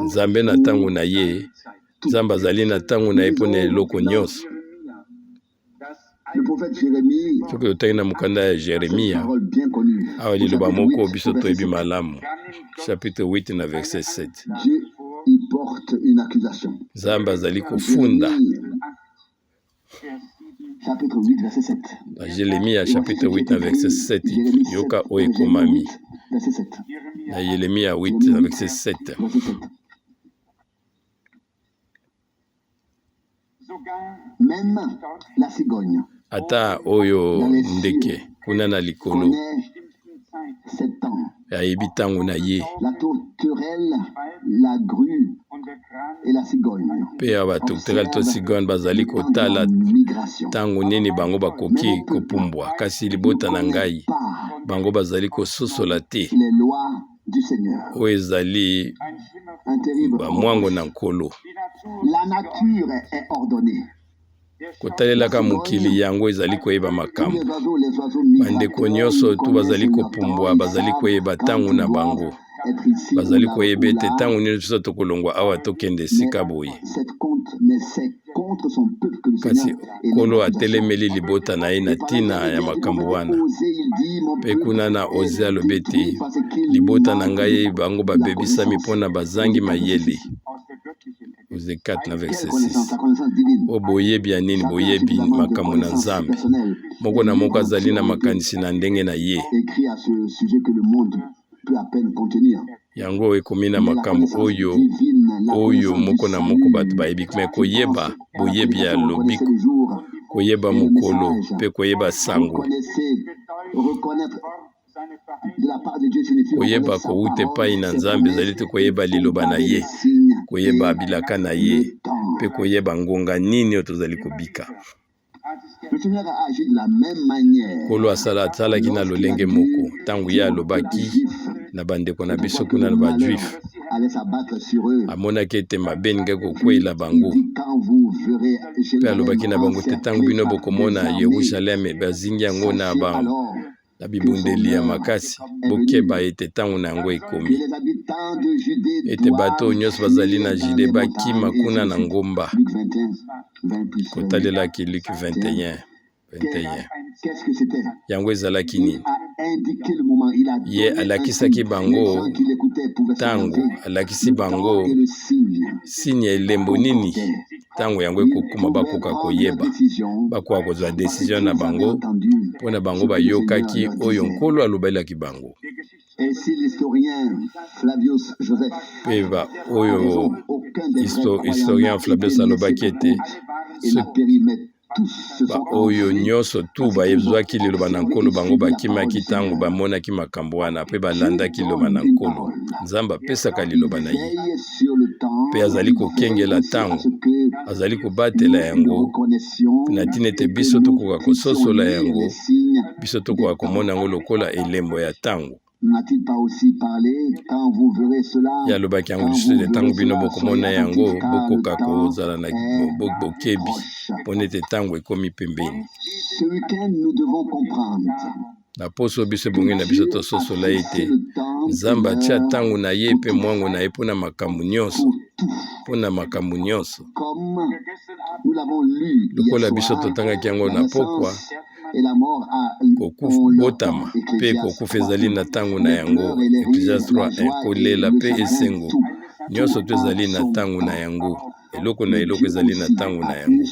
Nzambe na ntango na ye, Nzambe azali na ntango na ye mpo na eloko nyonso. Soki totangi na mokanda ya Jeremia, awa liloba moko biso toyebi malamu, chapitre 8 na verset 7, Nzambe azali kofunda. Na Jeremia chapitre 8 na verset 7, yoka oyo ekomami na Yeremia 8 na verset 7. Ata oyo ndeke kuna na likolo ayebi ntango na ye. Mpe ya ba tourterelle to cigogne bazali kotala ntango nini bango bakoki kopumbwa. Kasi libota na ngai, bango bazali kososola te oyo ezali bamwango na Nkolo. Kotalelaka mokili yango ezali koyeba makambo. Bandeko nyonso tu bazali kopumbwa, bazali koyeba ntango na bango. Bazali koyeba ete ntango nini biso tokolongwa awa tokende esika boye. Kasi Nkolo atelemeli libota na ye na ntina ya makambo wana. Mpe kuna na Oze alobi ete, Libota na ngai bango babebisami mpo na bazangi mayele. Oze 4 na verset 6. O boyebi ya nini? Boyebi makambo na Nzambe. Moko na moko azali na makanisi na ndenge na ye. Yango ekomi na makambo oyo oyo moko na moko bato bayebi me koyeba boyebi ya lobiko, koyeba mokolo mpe koyeba sango. Koyeba kowuta epai na Nzambe ezali te koyeba liloba na ye, koyeba bilaka na ye, mpe koyeba ngonga nini oyo tozali kobika. Nkolo asala asalaki na lolenge moko ntango ye alobaki na bandeko na biso kuna na ba juif, amonaki ete mabe elingaki kokweyela bango, mpe alobaki na bango te ntango bino bokomona Yerusaleme bazingi yango na ba na bibundeli ya makasi, bokeba ete ntango na yango ekomi, ete bato oyo nyonso bazali na Jude bakima kuna na ngomba. Kotalelaki Luc 21 21. Yango ezalaki nini? Ye alakisaki bango ntango, alakisi bango signe ya elembo nini ntango yango ekokoma bakoka koyeba, bakoka kozwa decision na bango mpo na bango bayokaki oyo Nkolo alobelaki bango. Mpe ba oyo historien Flavius alobaki ete baoyo nyonso tu bazwaki liloba na Nkolo, bango bakimaki ntango bamonaki makambo wana mpe balandaki liloba na Nkolo. Nzambe apesaka liloba na ye mpe azali kokengela ntango, azali kobatela yango na ntina ete biso tokoka kososola yango, biso tokoka komona yango lokola elembo ya ntango. Ye alobaki yango lisusu ete ntango bino bokomona yango, bokoka kozala na bokebi mpo ete ntango ekomi pembeni. Na poso biso ebongi na biso tososola ete Nzambe atia ntango na ye mpe mwango na ye mpo na makambo nyonso, mpo na makambo nyonso. Lokola biso totangaki yango na pokwa, kobotama mpe kokufa ezali na ntango na yango, Ecclesiastes 3:1, kolela mpe esengo nyonso to ezali na ntango na yango, eloko na eloko ezali na ntango na yango.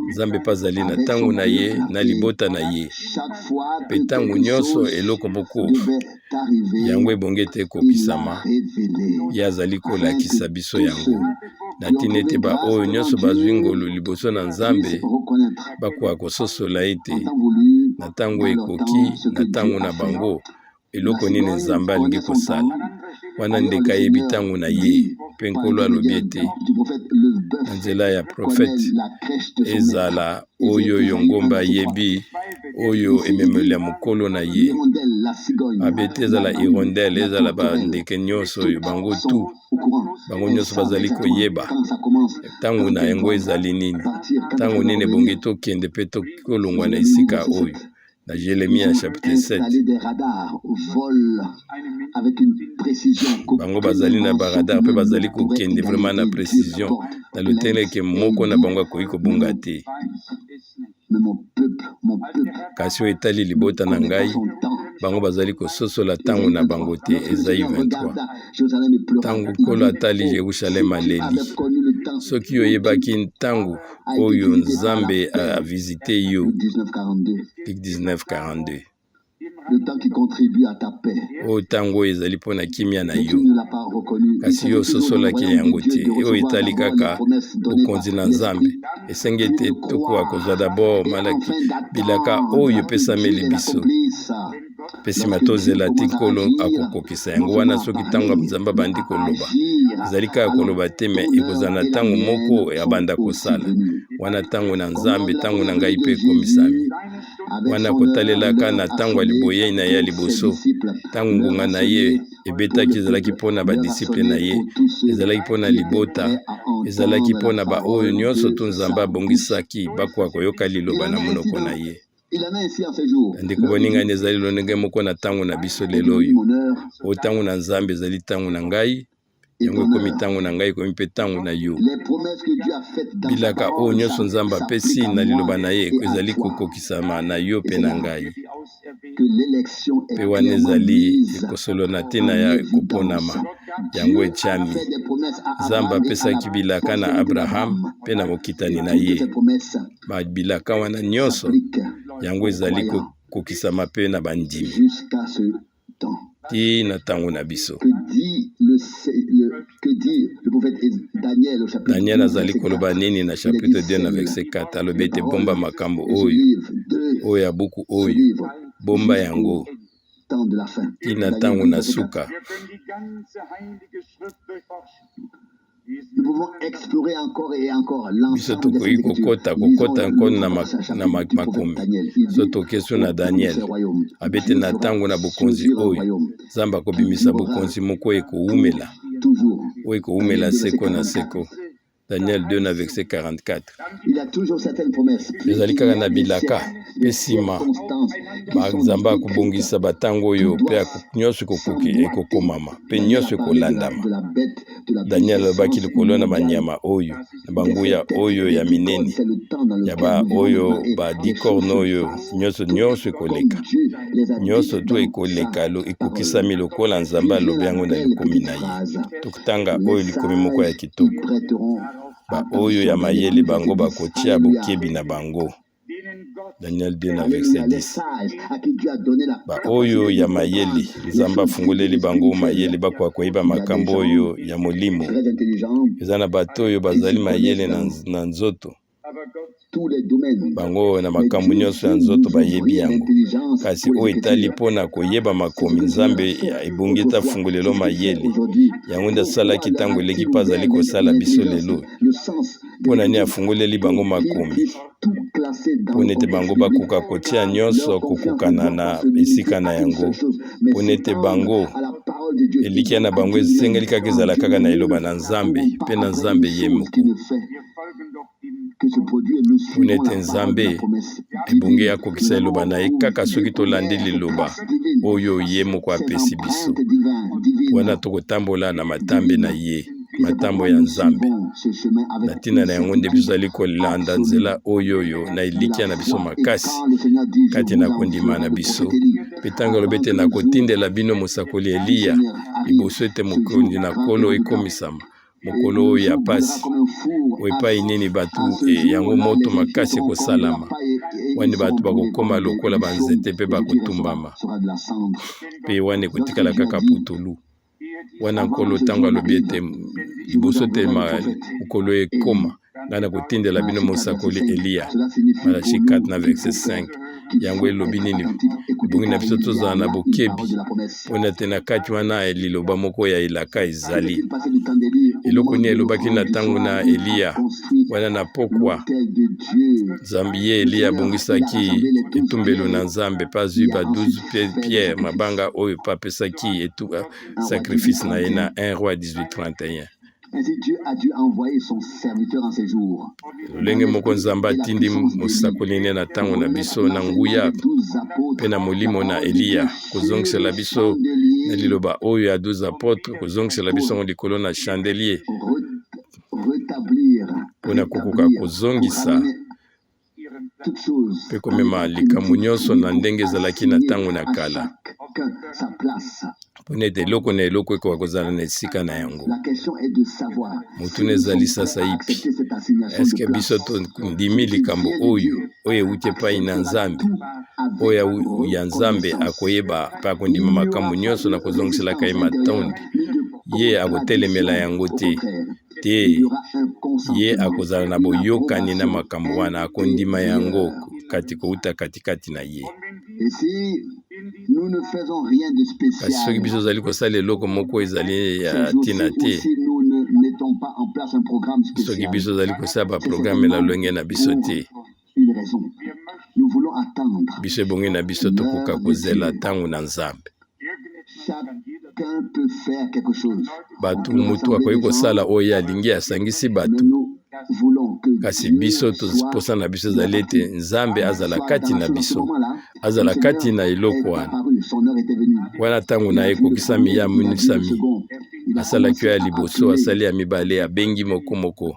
Nzambe mpe azali na ntango na ye na libota na ye, mpe ntango nyonso eloko moko yango ebongi ete ekokisama, ye azali kolakisa biso yango na ntina ete baoyo nyonso bazwi ngolu liboso na Nzambe bakoka kososola ete na ntango ekoki, na ntango na bango, eloko nini Nzambe alingi kosala. Wana ndeke ayebi ntango na ye, mpe Nkolo alobi ete na nzela ya profete, ezala oyo oyo ngomba ayebi oyo ememeli ya mokolo na ye, abeti ezala hirondelle, ezala bandeke nyonso oyo bango tu bango nyonso bazali koyeba ntango na yango ezali nini, ntango nini ebongi tokende mpe tokolongwa na esika oyo. Na Jeremia chapitre 7, bango bazali na baradar mpe bazali kokende vraiment na precision na loteleke moko na bango akoki kobunga te. Kasi oyo etali libota na ngai, bango bazali kososola ntango na bango te. Ezai 23. Ntango Nkolo atali Yerusaleme aleli. Soki oyebaki ntango oyo Nzambe avisite yo, Luc 19, 42. Oyo ntango oyo ezali mpo na kimia na yo, kasi yo ososolaki yango te. Oyo etali kaka bokonzi na Nzambe, esengi ete tokoka kozwa dabord malaki bilaka oyo epesameli biso. Mpe nsima tozela ti Nkolo akokokisa yango wana. Soki ntango Nzambe abandi koloba, ezali kaka koloba te, me ekozala na ntango moko abanda kosala. Wana ntango na Nzambe, ntango na ngai mpe ekomisami. Wana kotalelaka na ntango ya liboyei na ye ya liboso, ntango ngonga na ye ebetaki, ezalaki mpo na badisiple na ye, ezalaki mpo na libota, ezalaki mpo na baoyo nyonso to Nzambe abongisaki bakoka koyoka liloba na monoko na ye. Ndeko boningani, ezali lolenge moko na ntango na biso lelo oyo. Oyo ntango na Nzambe ezali ntango na ngai, yango ekomi ntango na ngai, ekomi mpe ntango na yo. Bilaka oyo nyonso Nzambe apesi na liloba na ye ezali kokokisama na yo mpe na ngai. Mpe wana ezali ekosolo na ntina ya koponama, yango etiami. Nzambe apesaki bilaka na Abraham mpe na mokitani na ye. Bilaka wana nyonso yango ezali kokokisama mpe na bandimi ti na ntango na biso. Daniel azali koloba nini na chapitre 2 na verset 4? Alobi ete bomba makambo oyo, oyo ya buku oyo, bomba yango ti na ntango na suka. Biso tokoki kokota kokota yango na makomi. So tokesu na Daniel, abete na ntango na bokonzi oyo Nzambe akobimisa bokonzi moko ekowumela, oyo ekowumela seko na seko. Daniel 2 na verset 44. Ezali kaka na bilaka, mpe nsima Nzambe akobongisa batango oyo mpe nyonso ekokoki ekokomama mpe nyonso ekolandama. Daniel alobaki likolo na banyama oyo na banguya oyo ya minene ya ba oyo ba licorne oyo nyonso nyonso ekoleka, nyonso to ekoleka, ekokisami lokola Nzambe alobi yango na likomi na ye. Tokotanga oyo likomi moko ya kitoko. Baoyo ya mayele bango bakotia bokebi na bango. Daniel 2 na verset 10. Baoyo ya mayele, Nzambe afungoleli bango mayele bakoka koyeba makambo oyo ya molimo. Eza na bato oyo bazali mayele na nzoto, bango na makambo nyonso ya nzoto bayebi yango, kasi oyo etali mpo na koyeba makomi, Nzambe ebongi ete afungolelo mayele. Yango nde asalaki ntango eleki mpe azali kosala biso lelo. Mpo na nini afungoleli bango makomi? Mpo nete bango bakoka kotia nyonso kokokana na esika na yango, mpo nete bango elikya na bango esengeli kaka ezala kaka na liloba na Nzambe mpe na Nzambe ye moko, mpo nete Nzambe ebongi akokisa liloba na ye kaka soki tolandi liloba oyo ye moko apesi biso. Wana tokotambola na matambe na ye, matambo ya Nzambe. Na ntina na yango nde biso tozali kolanda nzela oyo oyo na elikya na biso makasi kati na kondima na biso. Mpe ntango alobi ete nakotindela bino mosakoli Eliya liboso ete mokonzi na Nkolo ekomisama mokolo oyo ya pasi, oyo epai nini bato yango moto makasi ekosalama, wani bato bakokoma lokola banzete mpe bakotumbama, mpe wana ekotikala kaka putulu. Wana Nkolo ntango alobi ete liboso te mokolo ekoma, ngai nakotindela bino mosakoli Eliya. Malachi 4 na verset 5. Yango elobi nini? Ebongi na biso tozala na bokebi mpona te na kati wana liloba moko ya elaka ezali. Eloko nini elobaki na ntango na Eliya wana na pokwa? Zambi ye Eliya abongisaki etumbelo na Nzambe mpe azwi ba 12 pierre mabanga oyo mpe apesaki sacrifice na ye na 1 Roi 18:31. Lolenge moko Nzambe atindi mosakoli ne na ntango na biso na nguya mpe na molimo na Eliya kozongisela biso na liloba oyo ya 12 apotres, kozongisela biso yango likolo na chandelier mpo na kokoka kozongisa mpe komema likambo nyonso na ndenge ezalaki na ntango na kala, mpo ete eloko na eloko ekoka kozala na esika na yango. Motuna ezali sasaipi, eske biso tondimi likambo oyo oyo euti epai na Nzambe, oyo ya Nzambe akoyeba mpe akondima makambo nyonso na kozongiselaka ye matondi, ye akotelemela yango te? Te, ye akozala na boyokani na makambo wana, akondima yango kati kouta katikati na ye. Nous ne faisons rien de Kasi soki spécial. biso ozali kosala eloko moko ezali Ces ya jours-ci ntina te, aussi, nous ne mettons pas en place un programme soki spécial. biso ozali kosala C'est baprograme na certainement lolenge na biso pour te, une raison. Nous voulons attendre biso ebongi na biso tokoka l'heure de kozela Dieu. ntango na Nzambe. Chacun peut faire quelque chose. On Bato peut motu rassembler akoki des gens, kosala oyo ye alingi, asangisi mais bato, nous voulons que kasi Dieu biso soit mposa na biso de la ezali ete partie, Nzambe azala soit kati dans la na chose. En ce biso, moment-là, le azala kati Seigneur na eloko est wana. apparu, son heure était venue. Wana ntango Il na a ye vu le ekokisami, premier, ye il a vu le amonisami, second, il a asalaki commencé oyo ya à liboso, appeler asali ya mibale, abengi moko moko,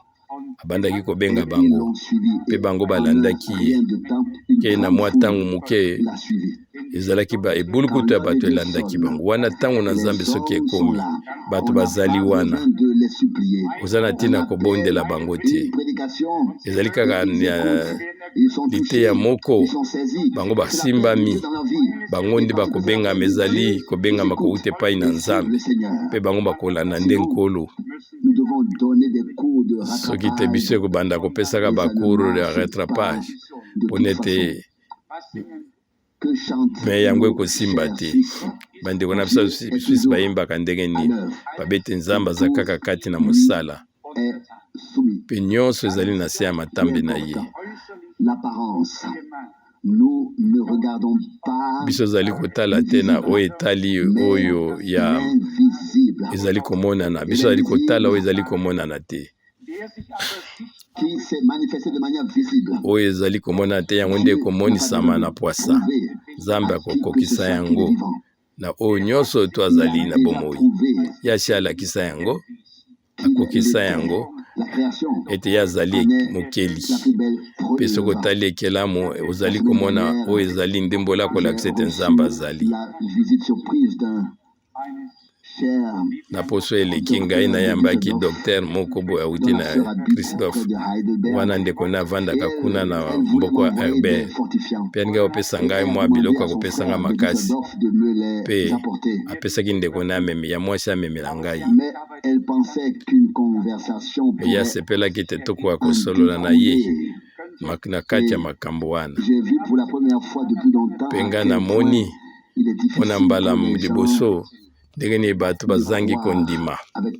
abandaki kobenga et ils bango, l'ont suivi. mpe Et bango en un balandaki ye. rien de temps, une Ke na grande mwa foule ntango moke l'a suivi. ezalaki ba Quand ebulukutu ya l'heure de bato Dieu elandaki sonne, bango. Wana ntango na les Nzambe soki hommes sont ekomi, là. bato On n'a bazali pas wana, besoin de les supplier. oza na On ntina appelle kobondela bango te. une prédication Ezali et kaka ils na écoutent, ils sont liteya touchés, moko, ils sont saisis. bango C'est l'appel de Dieu basimbami, dans leur vie. bango Et nde parce que c'est bakobengama, l'appel de ezali Dieu, ils kobengama écoutent kouta epai na et suivent Nzambe, le Seigneur. mpe bango bakolanda nde Sinon, Nkolo. nous devons donner des cours de Soki te, biso rattrapage ekobanda kopesaka et ça ne bacours ya marche pas rattrapage de mpona toute façon. ete Que chantent me yango nos ekosimba chers te. Suisses? Bandeko na biso Dieu est Suisse toujours bayembaka ndenge à nini? l'œuvre Babete et Nzambe aza tout kaka kati na lui mosala, est soumis. mpe nyonso ezali na se ya Peu matambe na ye. importe l'apparence, nous ne regardons pas Biso ezali kotala le te na visible, oyo etali mais oyo ya l'invisible. ezali komonana, Et biso ezali kotala oyo l'invisible ezali komonana te. qui s'est manifesté de manière visible. Oyo ezali komonana te, yango nde Dieu n'a pas ekomonisama besoin na de pwasa. prouver Nzambe à qui que ce akokokisa soit qu'il est yango vivant. na oyo nyonso to Il azali a na déjà bomoi. prouvé Ye asi alakisa yango, qu'il akokisa l'était. yango La création ete ye azali en est mokeli. la plus belle Mpe soki preuve. otali ekelamu, La ozali semaine komona dernière, oyo ezali ndembola j'ai kolakisa ete Nzambe reçu azali. la visite surprise d'un cher Na poso eleki, ngai docteur de nayambaki Düsseldorf docteur moko boye dont awuti la na sœur habite Christophe. près de Heidelberg. Wana ndeko na Et avandaka kuna elle, na elle voulait mboka ya m'envoyer des Herbert, fortifiants. mpe alingi kopesa Et ngai elle a mwa demandé biloko à ya son kopesa ngai frère de makasi, Düsseldorf de me les mpe apporter. apesaki ndeko na amemi ya mwasi amemela ngai. Mais elle pensait qu'une conversation Ye pourrait asepelaki ete tokoka en kosolola na ye découler. na kati ya Et makambo wana. j'ai vu pour la première fois depuis longtemps Mpe à ngai quel point namoni il est mpo na difficile mbala pour les gens liboso ndenge nini bato de bazangi croire kondima avec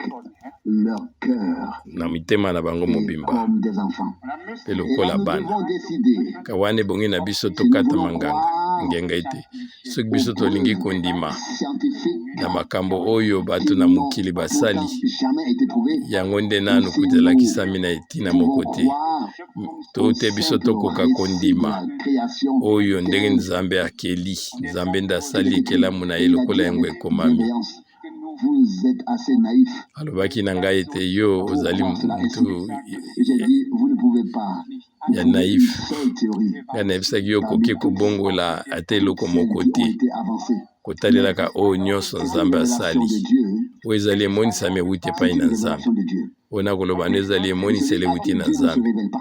leur cœur na mitema na bango et mobimba comme des enfants. mpe Et là, lokola nous bana. devons décider Ka wana ebongi na biso si nous tokata voulons manganga croire ngenga ete soki aux biso tolingi preuves kondima scientifiques na makambo oyo bato qui na n'ont mokili basali, pourtant jamais été prouvées, yango nde ou nanu si kuta nous elakisami na etina pouvons moko te, croire to au te biso simple tokoka récit de kondima la création oyo ndenge tel Nzambe akeli, Nzambe nde qu'il asali est écrit. ekelamu na Et ye il a lokola dit yango avec ekomami. bienveillance, vous êtes assez naïf Alobaki na ngai ete yo pour ozali croire cela ainsi. mutu Et j'ai dit, vous ne pouvez pas ya trouver une naïf. seule théorie Ngai nayebisaki yo parmi okoki toutes, kobongola ata toutes eloko celles moko qui ont te été avancées. Mais kotalelaka oyo nyonso c'est une Nzambe révélation asali. de Dieu. Oyo ezali emonisami ewuti C'est epai une na Nzambe. révélation de Dieu. Oyo nakoloba nde ezali Et celui emoniseli à ewuti qui na Dieu ne se Nzambe. révèle pas,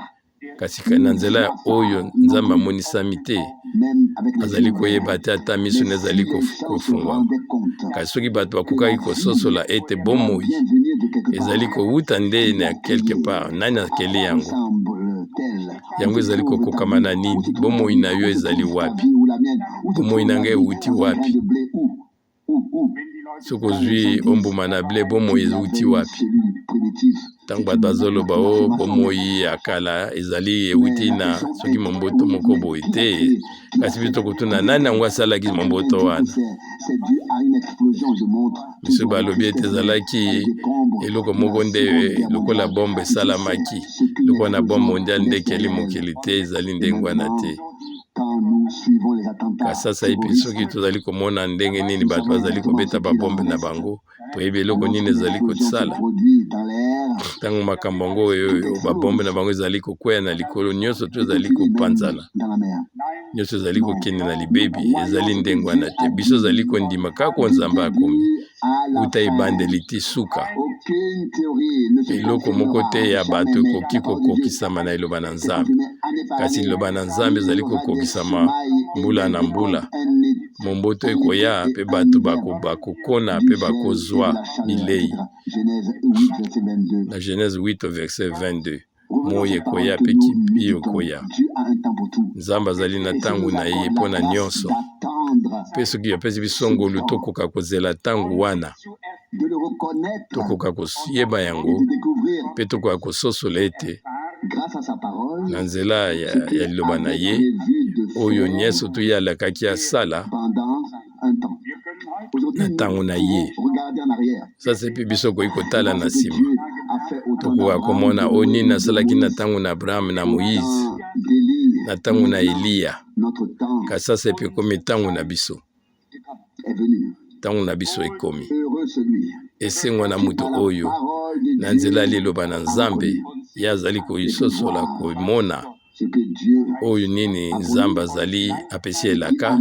Kasi na ne nzela voit oyo pas non Nzambe plus, amonisami te, même avec les azali yeux ouverts. koyeba te, ata miso Mais na si ezali les gens se kofungwama. rendaient compte Kasi soki bato que la bakokaki vie kososola ete doit bomoi bien venir de quelque ezali part, kowuta nde qui na l'a quelque créé, part, nani à akeli quoi yango, ressemble-t-elle? Où yango se ezali trouve ta kokokama vie? na Où nini, se trouve ma bomoi vie? na yo Où se ezali trouve ta wapi, vie ou la mienne? Où se bomoi trouve na la ngai vie ewuti dans un grain wapi? de blé? Où? Où? Où? Soki Quand les gens ozwi disent ombuma na ble, bomoi qu'il y ewuti avait une wapi? cellule primitive, Ntango c'est bato une, bazoloba une o affirmation, mais, bomoi ya kala ezali mais ewuti la na question soki est, momboto oui, moko mais boye qui a te, créé? Qui a kasi biso fait? tokotuna Qui nani yango décrit? asalaki Quand quelqu'un momboto dit que wana. c'est dû à une explosion, je montre Biso toujours la balobi ete tristesse des ezalaki décombres eloko de la moko nde Seconde Guerre lokola mondiale. bombe Je sais esalamaki ce qu'une lokola na bombe explosion mondiale nde laisse ekeli derrière elle. mokili te, ezali Et ndenge wana maintenant, te. quand nous suivons les attentats Kasi sasa epi soki terroristes, tozali komona ndenge nini nous bato savons bazali exactement kobeta ce qu'il en babombe na reste. bango, toyebi eloko nini Lorsqu'une ezali explosion se kosala. produit dans l'air, Ntango makambo yango oyo tout oyo babombe na explose bango ezali kokwea na likolo, nyonso to et tout ezali finit même kopanzana, dans la mer. nyonso ezali Non, kokende na nous libebi, croyons ezali ce que ndenge Dieu wana a te. Biso ezali dit kondima kaka oyo du Nzambe akomi début à la uta fin. ebandeli ti suka. Aucune théorie ne se Eloko moko confirmera te ya jamais, bato mais ekoki la parole de Dieu kokokisama na liloba na s'est Nzambe, confirmée année par kasi année. liloba na Nzambe Il ezali y aura des kokokisama semailles et mbula des na mbula. récoltes, un été, Momboto un été ekoya et mpe un bato hiver, bakokona du mpe gel et de bakozwa la chaleur, bilei. etc. Genèse 8, verset 22. Na Genèse 8 verset 22, Revenons à moi cette parole ekoya que mpe nous kipi méditons. ekoya. Dieu a un temps pour tout. Nzambe azali na Et s'il ntango nous na ye accorde mpo la na grâce nyonso. d'attendre Mpe soki apesi biso ngolu, tokoka kozela ntango wana, tokoka koyeba yango mpe tokoka kososola ete na nzela ya liloba na ye, oyo nyonso to ye alakaki asala na ntango na ye. Sasa mpe biso koki kotala na nsima, tokoka komona oyo nini asalaki na ntango na Abraham, na Moïse, na ntango na Eliya. Kasi sasa mpe ekomi ntango na biso, ntango na biso ekomi. Esengo na moto oyo na nzela ya liloba na Nzambe ye azali kososola, komona oyo nini Nzambe azali apesi elaka,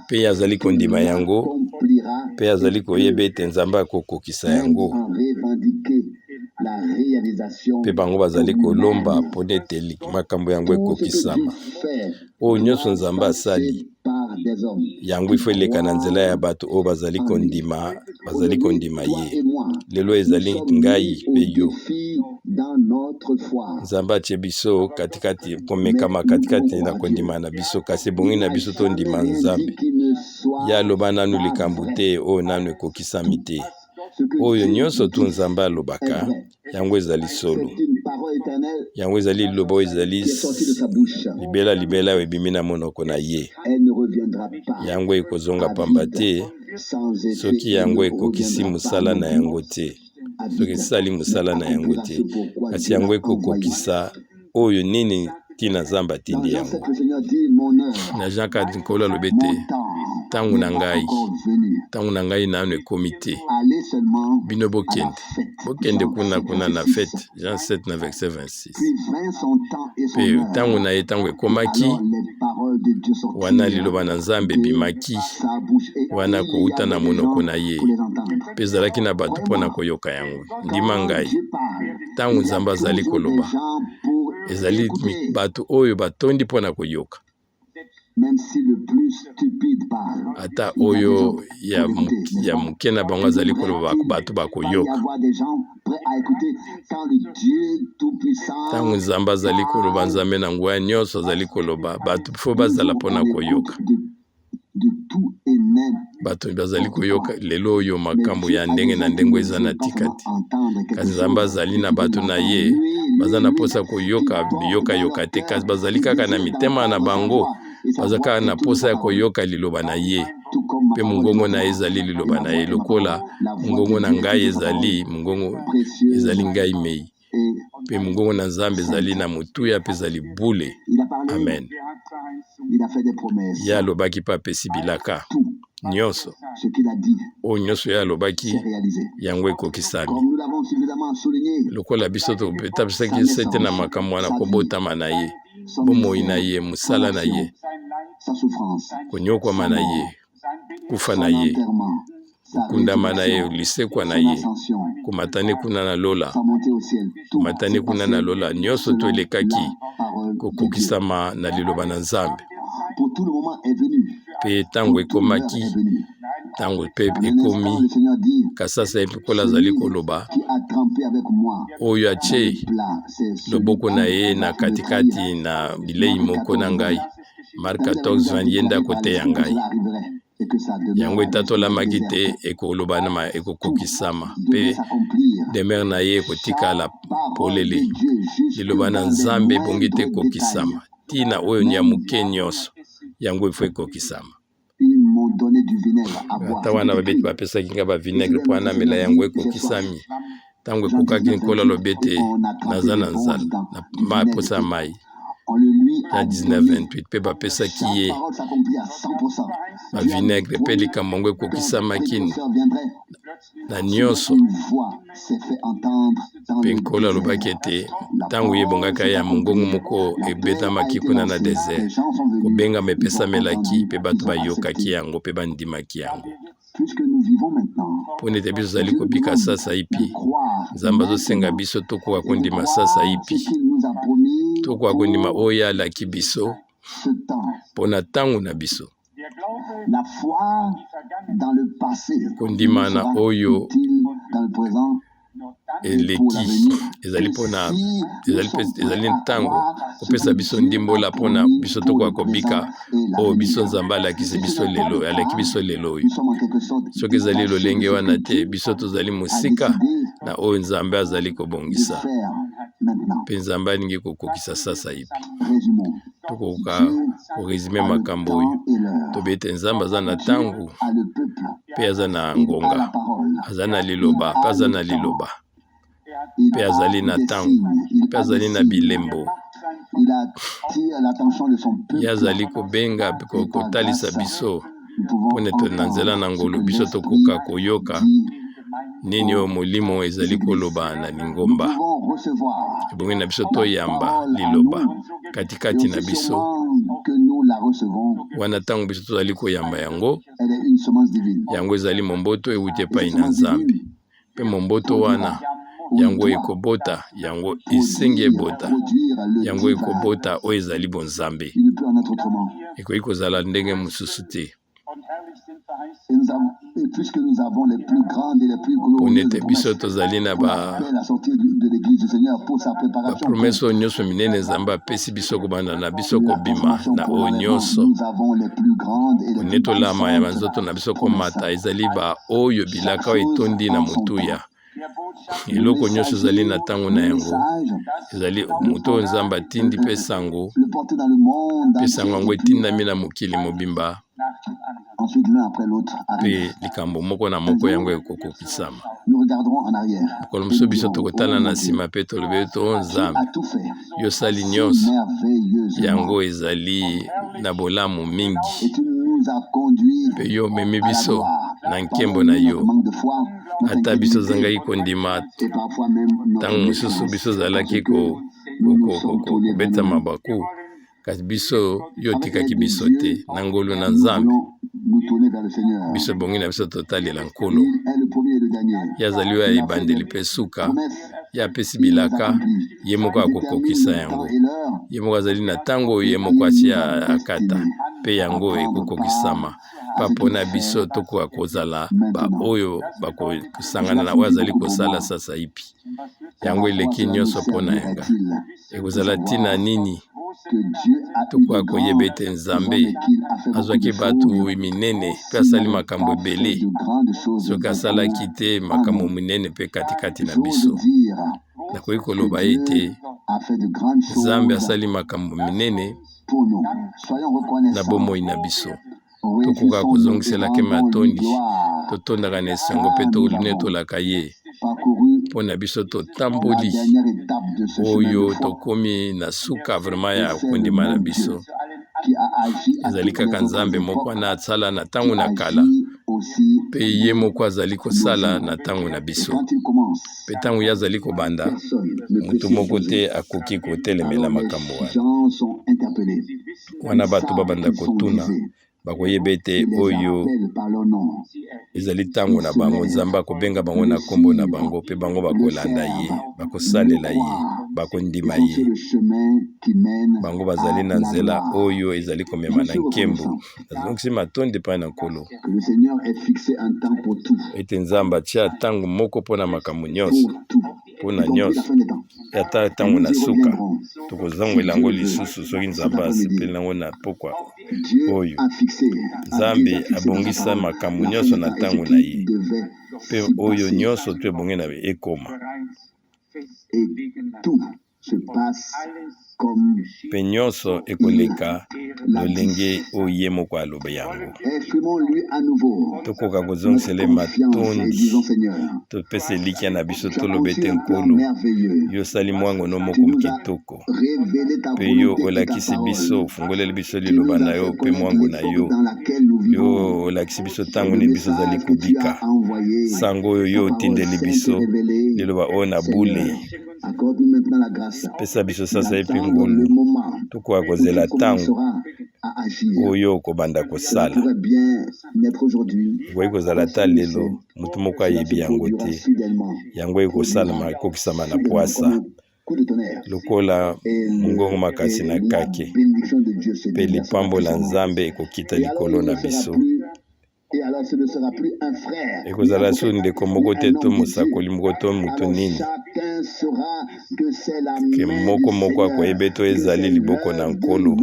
mpe ye azali kondima yango, mpe azali koyeba ete Nzambe akokokisa yango. Mpe bango bazali kolomba mpo ete makambo yango ekokisama. Oyo nyonso Nzambe asali yango, ifo eleka na nzela ya bato oyo bazali kondima, bazali kondima ye. Lelo ezali ngai mpe yo. Nzambe atie biso katikati, komekama katikati na kondima na biso, kasi ebongi na biso tondima Nzambe. Ye aloba nanu likambo te oyo nanu ekokisami te. Oyo nyonso tu Nzambe alobaka, yango ezali solo. Yango ezali liloba oyo ezali libela libela, oyo ebimi na monoko na ye. Yango ekozonga pamba te soki yango ekokisi mosala na yango te, soki esali mosala na yango te, kasi yango ekokokisa oyo nini ntina Nzambe atindi yango. Na Jean 4, Nkolo alobi ete: "Ntango na ngai, ntango na ngai nano ekomi te. Bino bokende, bokende kuna kuna na fête." Jean 7 na verset 26. Mpe ntango na ye, ntango ekomaki wana, liloba na Nzambe ebimaki wana kouta na monoko na ye, mpe ezalaki na bato mpo na koyoka yango. Ndima ngai, ntango Nzambe azali koloba, ezali bato oyo batondi mpo na koyoka. Ata oyo ya moke na bango azali koloba, bato bakoyoka. Ntango Nzambe azali koloba, Nzambe na nguya nyonso azali koloba, bato fo bazala mpona koyoka. Bato bazali koyoka lelo oyo makambo ya ndenge na ndenge eza na tika te, kasi Nzambe azali na bato na ye baza na mposa koyoka biyokayoka te, kasi bazali kaka na mitema na bango, baza kaka na mposa ya koyoka liloba na ye. Mpe mongongo na ye ezali liloba na ye, lokola mongongo na ngai ezali mongongo, ezali ngai mei, mpe mongongo na Nzambe ezali na motuya mpe ezali bule. Amen. Ye alobaki mpe apesi bilaka nyonso. Oyo nyonso ye alobaki, yango ekokisami. Lokola biso tobetabisaki sete na makambo wana, kobotama na ye, bomoi na ye, mosala na ye, konyokwama na ye, kufa na ye, kokundama na ye, lisekwa na ye, komatani kuna na lola, komatani kuna na lola, nyonso to elekaki kokokisama na liloba na Nzambe. Mpe ntango ekomaki, ntango mpe ekomi. Kasasa ye mpe azali koloba: "Oyo atie loboko na ye na katikati na bilei moko na ngai." Mark 14, ye nde akoteya ngai. Yango etatolamaki te, ekolobanama, ekokokisama, mpe demeure na ye ekotikala polele. Liloba na Nzambe ebongi te ekokisama ntina oyo ya moke nyonso, yango ifo ekokisama. Ata wana babeti bapesaki nga bavinaigre mpo anamela, yango ekokisami. Ntango ekokaki, Nkolo alobi ete: "Naza na nzala na posa ya mai." Na 1928, mpe bapesaki ye bavinaigre, mpe likambo yango ekokisamaki na nyonso. Mpe Nkolo alobaki ete ntango ye ebongaki ya mongongo moko ebetamaki kuna na désert, kobengama epesamelaki, mpe bato bayokaki yango mpe bandimaki yango. Mpo nete biso tozali kobika sasa ipi, Nzambe azosenga biso tokoka kondima sasa ipi, tokoka kondima oyo alaki biso mpo na ntango na biso. Kondima na oyo eleki ezali mpona ezali mpe ezali ntango kopesa biso ndimbola mpona biso tokoka kobika oyo biso Nzambe alakisi biso lelo, alaki biso lelo oyo. Soki ezali lolenge wana te, biso tozali mosika na oyo Nzambe azali kobongisa mpe Nzambe alingi kokokisa sasaipi. Tokoka koresume makambo oyo tobe ete Nzambe aza na ntango mpe aza na ngonga, aza na liloba mpe aza na liloba mpe azali na ntango mpe azali na bilembo. Ye azali kobenga kotalisa biso mpo ete na nzela na ngolu biso tokoka koyoka nini oyo Molimo ezali koloba na lingomba. Ebongi na biso toyamba liloba katikati na biso wana ntango biso tozali koyamba yango, yango ezali momboto ewuti epai na Nzambe. Mpe momboto wana yango ekobota, yango esengi ebota, yango ekobota oyo ezali bonzambe. Ekoki kozala ndenge mosusu te. Pona ete biso tozali na ba promesse oyo nyonso minene Nzambe apesi biso kobanda na biso kobima na oyo nyonso konetolama ya banzoto na biso komata ezali ba oyo bilaka oyo etondi na motuya. Eloko nyonso ezali na ntango na yango. Ezali moto oyo Nzambe atindi mpe sango, mpe sango yango etindami na mokili mobimba, mpe likambo moko na moko yango ekokokisama. Mokolo mosusu biso tokotala na nsima mpe tolobi ete o Nzambe, yo osali nyonso, yango ezali na bolamu mingi, mpe yo omemi biso na nkembo na yo. Ata biso tozangaki kondima, ntango mosusu biso tozalaki kobeta mabaku, kasi biso yo otikaki biso te. Na ngolu na Nzambe, biso ebongi na biso totalela Nkolo. Ye azali oyo ya ebandeli mpe suka. Ye apesi bilaka, ye moko akokokisa yango. Ye moko azali na ntango oyo ye moko asi akata, mpe yango ekokokisama. Pa mpona biso tokoka kozala baoyo bakosangana na oyo azali kosala sasaipi. Yango eleki nyonso mpo na yanga. Ekozala ntina nini tokoka koyeba ete Nzambe azwaki bato minene mpe asali makambo ebele, soki asalaki te makambo minene mpe katikati na biso? Nakoki koloba ete Nzambe asali makambo minene na bomoi na biso. Tokoka kozongiselaka matondi, totondaka na esengo mpe tonetolaka ye mpo na biso totamboli oyo tokomi na suka vraiment ya kondima na biso. Ezali kaka Nzambe moko wana asala na ntango na kala, mpe ye moko azali kosala na ntango na biso. Mpe ntango ye azali kobanda, moto moko te akoki kotelemela makambo wana. Wana bato babanda kotuna, bakoyeba ete oyo ezali ntango na bango. Nzambe akobenga bango na nkombo na bango, mpe bango bakolanda ye, bakosalela ye, bakondima ye. Bango bazali na nzela oyo ezali komema na nkembo. Nazongisi matondi epai na Nkolo ete Nzambe atia ntango moko mpo na makambo nyonso, mpo na nyonso, ata ntango na suka. Tokozongela yango lisusu soki Nzambe asepeli nango na pokwa oyo. Nzambe abongisa makambo nyonso na ntango na ye, mpe oyo nyonso to ebongi na ekoma. Mpe nyonso ekoleka lolenge oyo ye moko alobi yango. Tokoka kozongisela ye matondi, topesa elikya na biso, toloba ete, Nkolo, yo osali mwango no moko kitoko, mpe yo olakisi biso, ofungoleli biso liloba na yo mpe mwango na yo. Yo olakisi biso ntango nini biso ozali kobika, sango oyo yo otindeli biso, liloba oyo na bule. Pesa biso sasa epe ngolu tokoka kozela ntango oyo okobanda kosala. Ekoki kozala ata lelo, moto moko ayebi yango te. Yango ekosalama, ekokisama na pwasa lokola mongongo makasi na kake, mpe lipambola Nzambe ekokita likolo na biso. Ekozala so ndeko moko te to mosakoli moko to moto nini. Ke moko moko akoyeba ete oyo ezali liboko na Nkolo,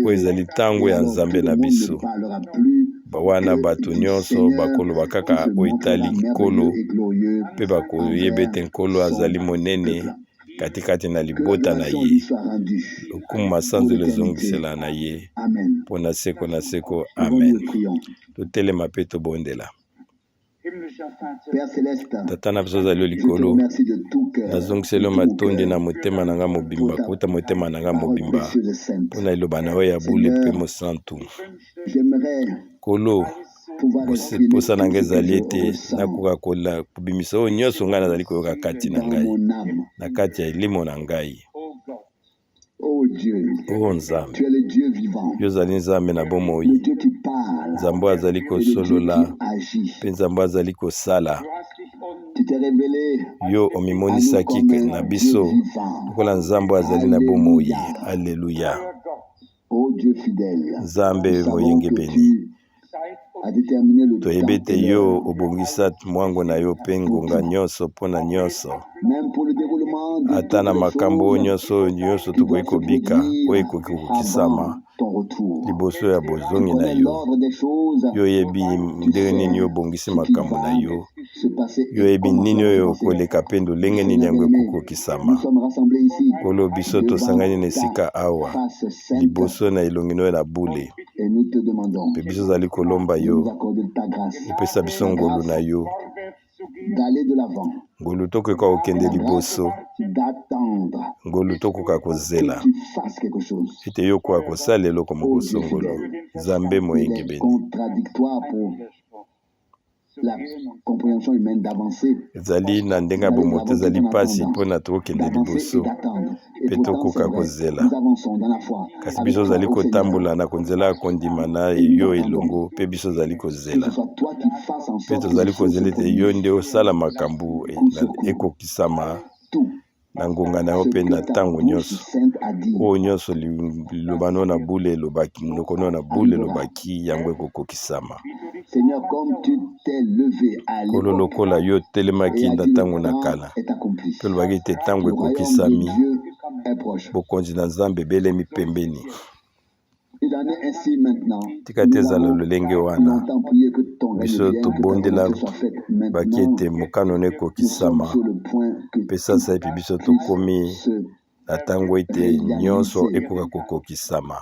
oyo ezali ntango ya Nzambe na biso. Wana bato nyonso bakoloba kaka oyo etali Nkolo, mpe bakoyeba ete Nkolo azali monene katikati na libota na ye. Lokumu masanzoli ezongisela na ye mpo na seko na seko. Amen. Totelema mpe tobondela. Tata na biso ozali likolo, nazongiseli yo matondi na motema na ngai mobimba, kouta motema na ngai mobimba, mpo na liloba na yo ya bule mpe mosantu. Nkolo, mposa na ngai ezali ete nakoka kobimisa oyo nyonso ngai nazali koyoka kati na ngai, na kati ya elimo na ngai. O Nzambe, yo ozali Nzambe na bomoi, Nzambe oyo azali kosolola mpe Nzambe oyo azali kosala. Yo omimonisaki na biso lokola Nzambe oyo azali na bomoi. Aleluya! Nzambe moyengebeni, toyebi ete yo obongisa mwango na yo mpe ngonga nyonso mpo na nyonso, ata na makambo oyo nyonso oyo nyonso tokoki kobika, oyo ekoki kokokisama liboso ya bozongi na yo. Yo oyebi ndenge nini yo obongisi makambo na yo, yo oyebi nini oyo koleka mpe lolenge nini yango ekokokisama. Nkolo, biso tosangani na esika awa liboso na elongi na yo na bule, mpe biso tozali kolomba yo opesa biso ngolu na yo, ngolu tokoka kokende liboso, ngolu tokoka kozela ete yo okoka kosala eloko moko songolo. Nzambe moyengebene. Ezali na ndenge ya bomoto, ezali mpasi mpo na tokokende liboso mpe tokoka kozela, kasi biso ozali kotambola na konzela ya kondima na yo elongo, mpe biso ozali kozela, mpe tozali kozela ete yo nde osala makambo ekokisama na ngonga na yo mpe na ntango nyonso. Oyo nyonso liloba no na bule elobaki, monoko no na bule elobaki, yango ekokokisama. Nkolo, lokola yo otelemaki na ntango na kala mpe olobaki ete ntango ekokisami, bokonzi na Nzambe ebelemi pembeni. Tika ete ezala lolenge wana. Biso tobondela baki ete mokano na ekokisama, mpe sasaipi biso tokomi na ntango ete nyonso ekoka kokokisama.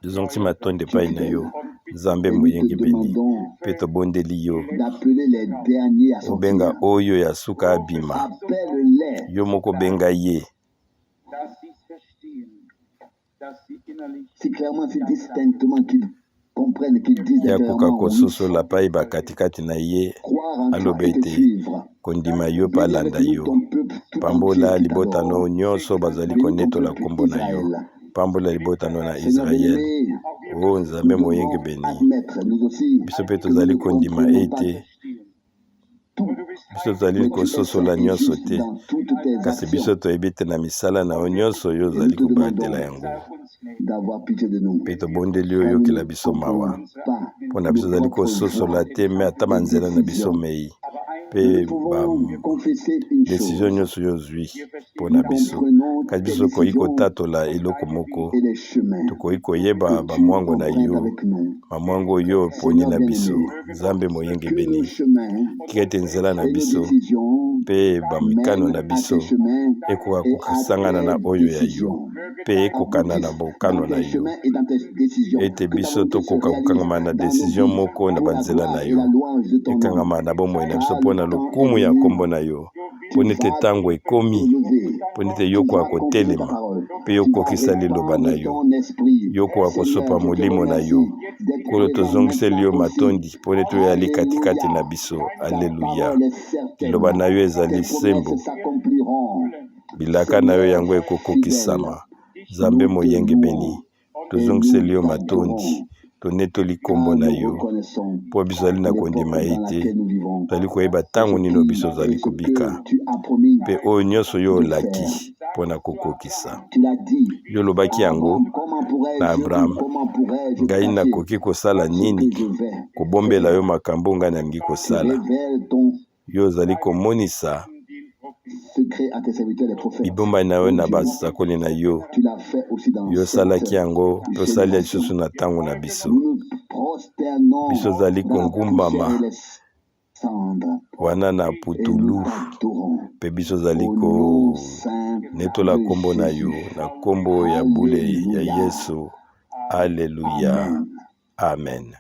Tozongisi matondi epai na yo, Nzambe moyengebeni, mpe tobondeli yo obenga oyo ya suka abima. Yo moko benga ye. Ye akoka kososola mpe ayeba katikati na ye, aloba ete, Kondima yo mpe alanda yo. Pambola libota no nyonso bazali konetola nkombo na yo. Pambola libota no na Israel. O Nzambe moyengebeni, biso mpe tozali kondima ete Biso tozali kososola nyonso te, kasi biso toyebi ete na misala na yo nyonso yo ozali kobatela yango. Mpe tobondeli yo oyokela biso mawa, mpo na biso tozali kososola te me ata banzela na biso mei mpe ba desizio nyonso yo ozwi mpo na biso. Kasi biso tokoki kotatola eloko moko, tokoki koyeba bamwango na yo Mamwango oyo oponi na biso, Nzambe moyengebeni, tika ete nzela na biso mpe bamikano na biso ekoka kosangana na oyo ya yo mpe ekokana na mokano na yo, ete biso tokoka kokangama na desizio moko na banzela na yo, ekangama na bomoi na biso mpo na lokumu ya nkombo na yo. Mpo nete ntango ekomi, mpo nete yo okoka kotelema mpe yo okokisa liloba na yo, yo okoka kosopa Molimo na yo. Nkolo, tozongiseli yo matondi mpo nete oyali katikati na biso. Aleluya! Liloba na yo ezali sembo, bilaka na yo yango ekokokisama. Nzambe moyengebeni, tozongiseli yo matondi. Tonetoli nkombo na yo, mpo biso tozali na kondima ete tozali koyeba ntango nini biso tozali kobika, mpe oyo nyonso yo olaki mpo na kokokisa. Yo olobaki yango na Abraham, ngai nakoki kosala nini kobombela yo makambo ngai nalingi kosala? Yo ozali komonisa libombami na yo na basakoli na yo. Yo osalaki yango mpe osali lisusu na ntango na biso. Biso ozali kongumbama wana na putulu, mpe biso ozali konetola nkombo na yo na nkombo ya bule ya Yesu. Aleluya, amen.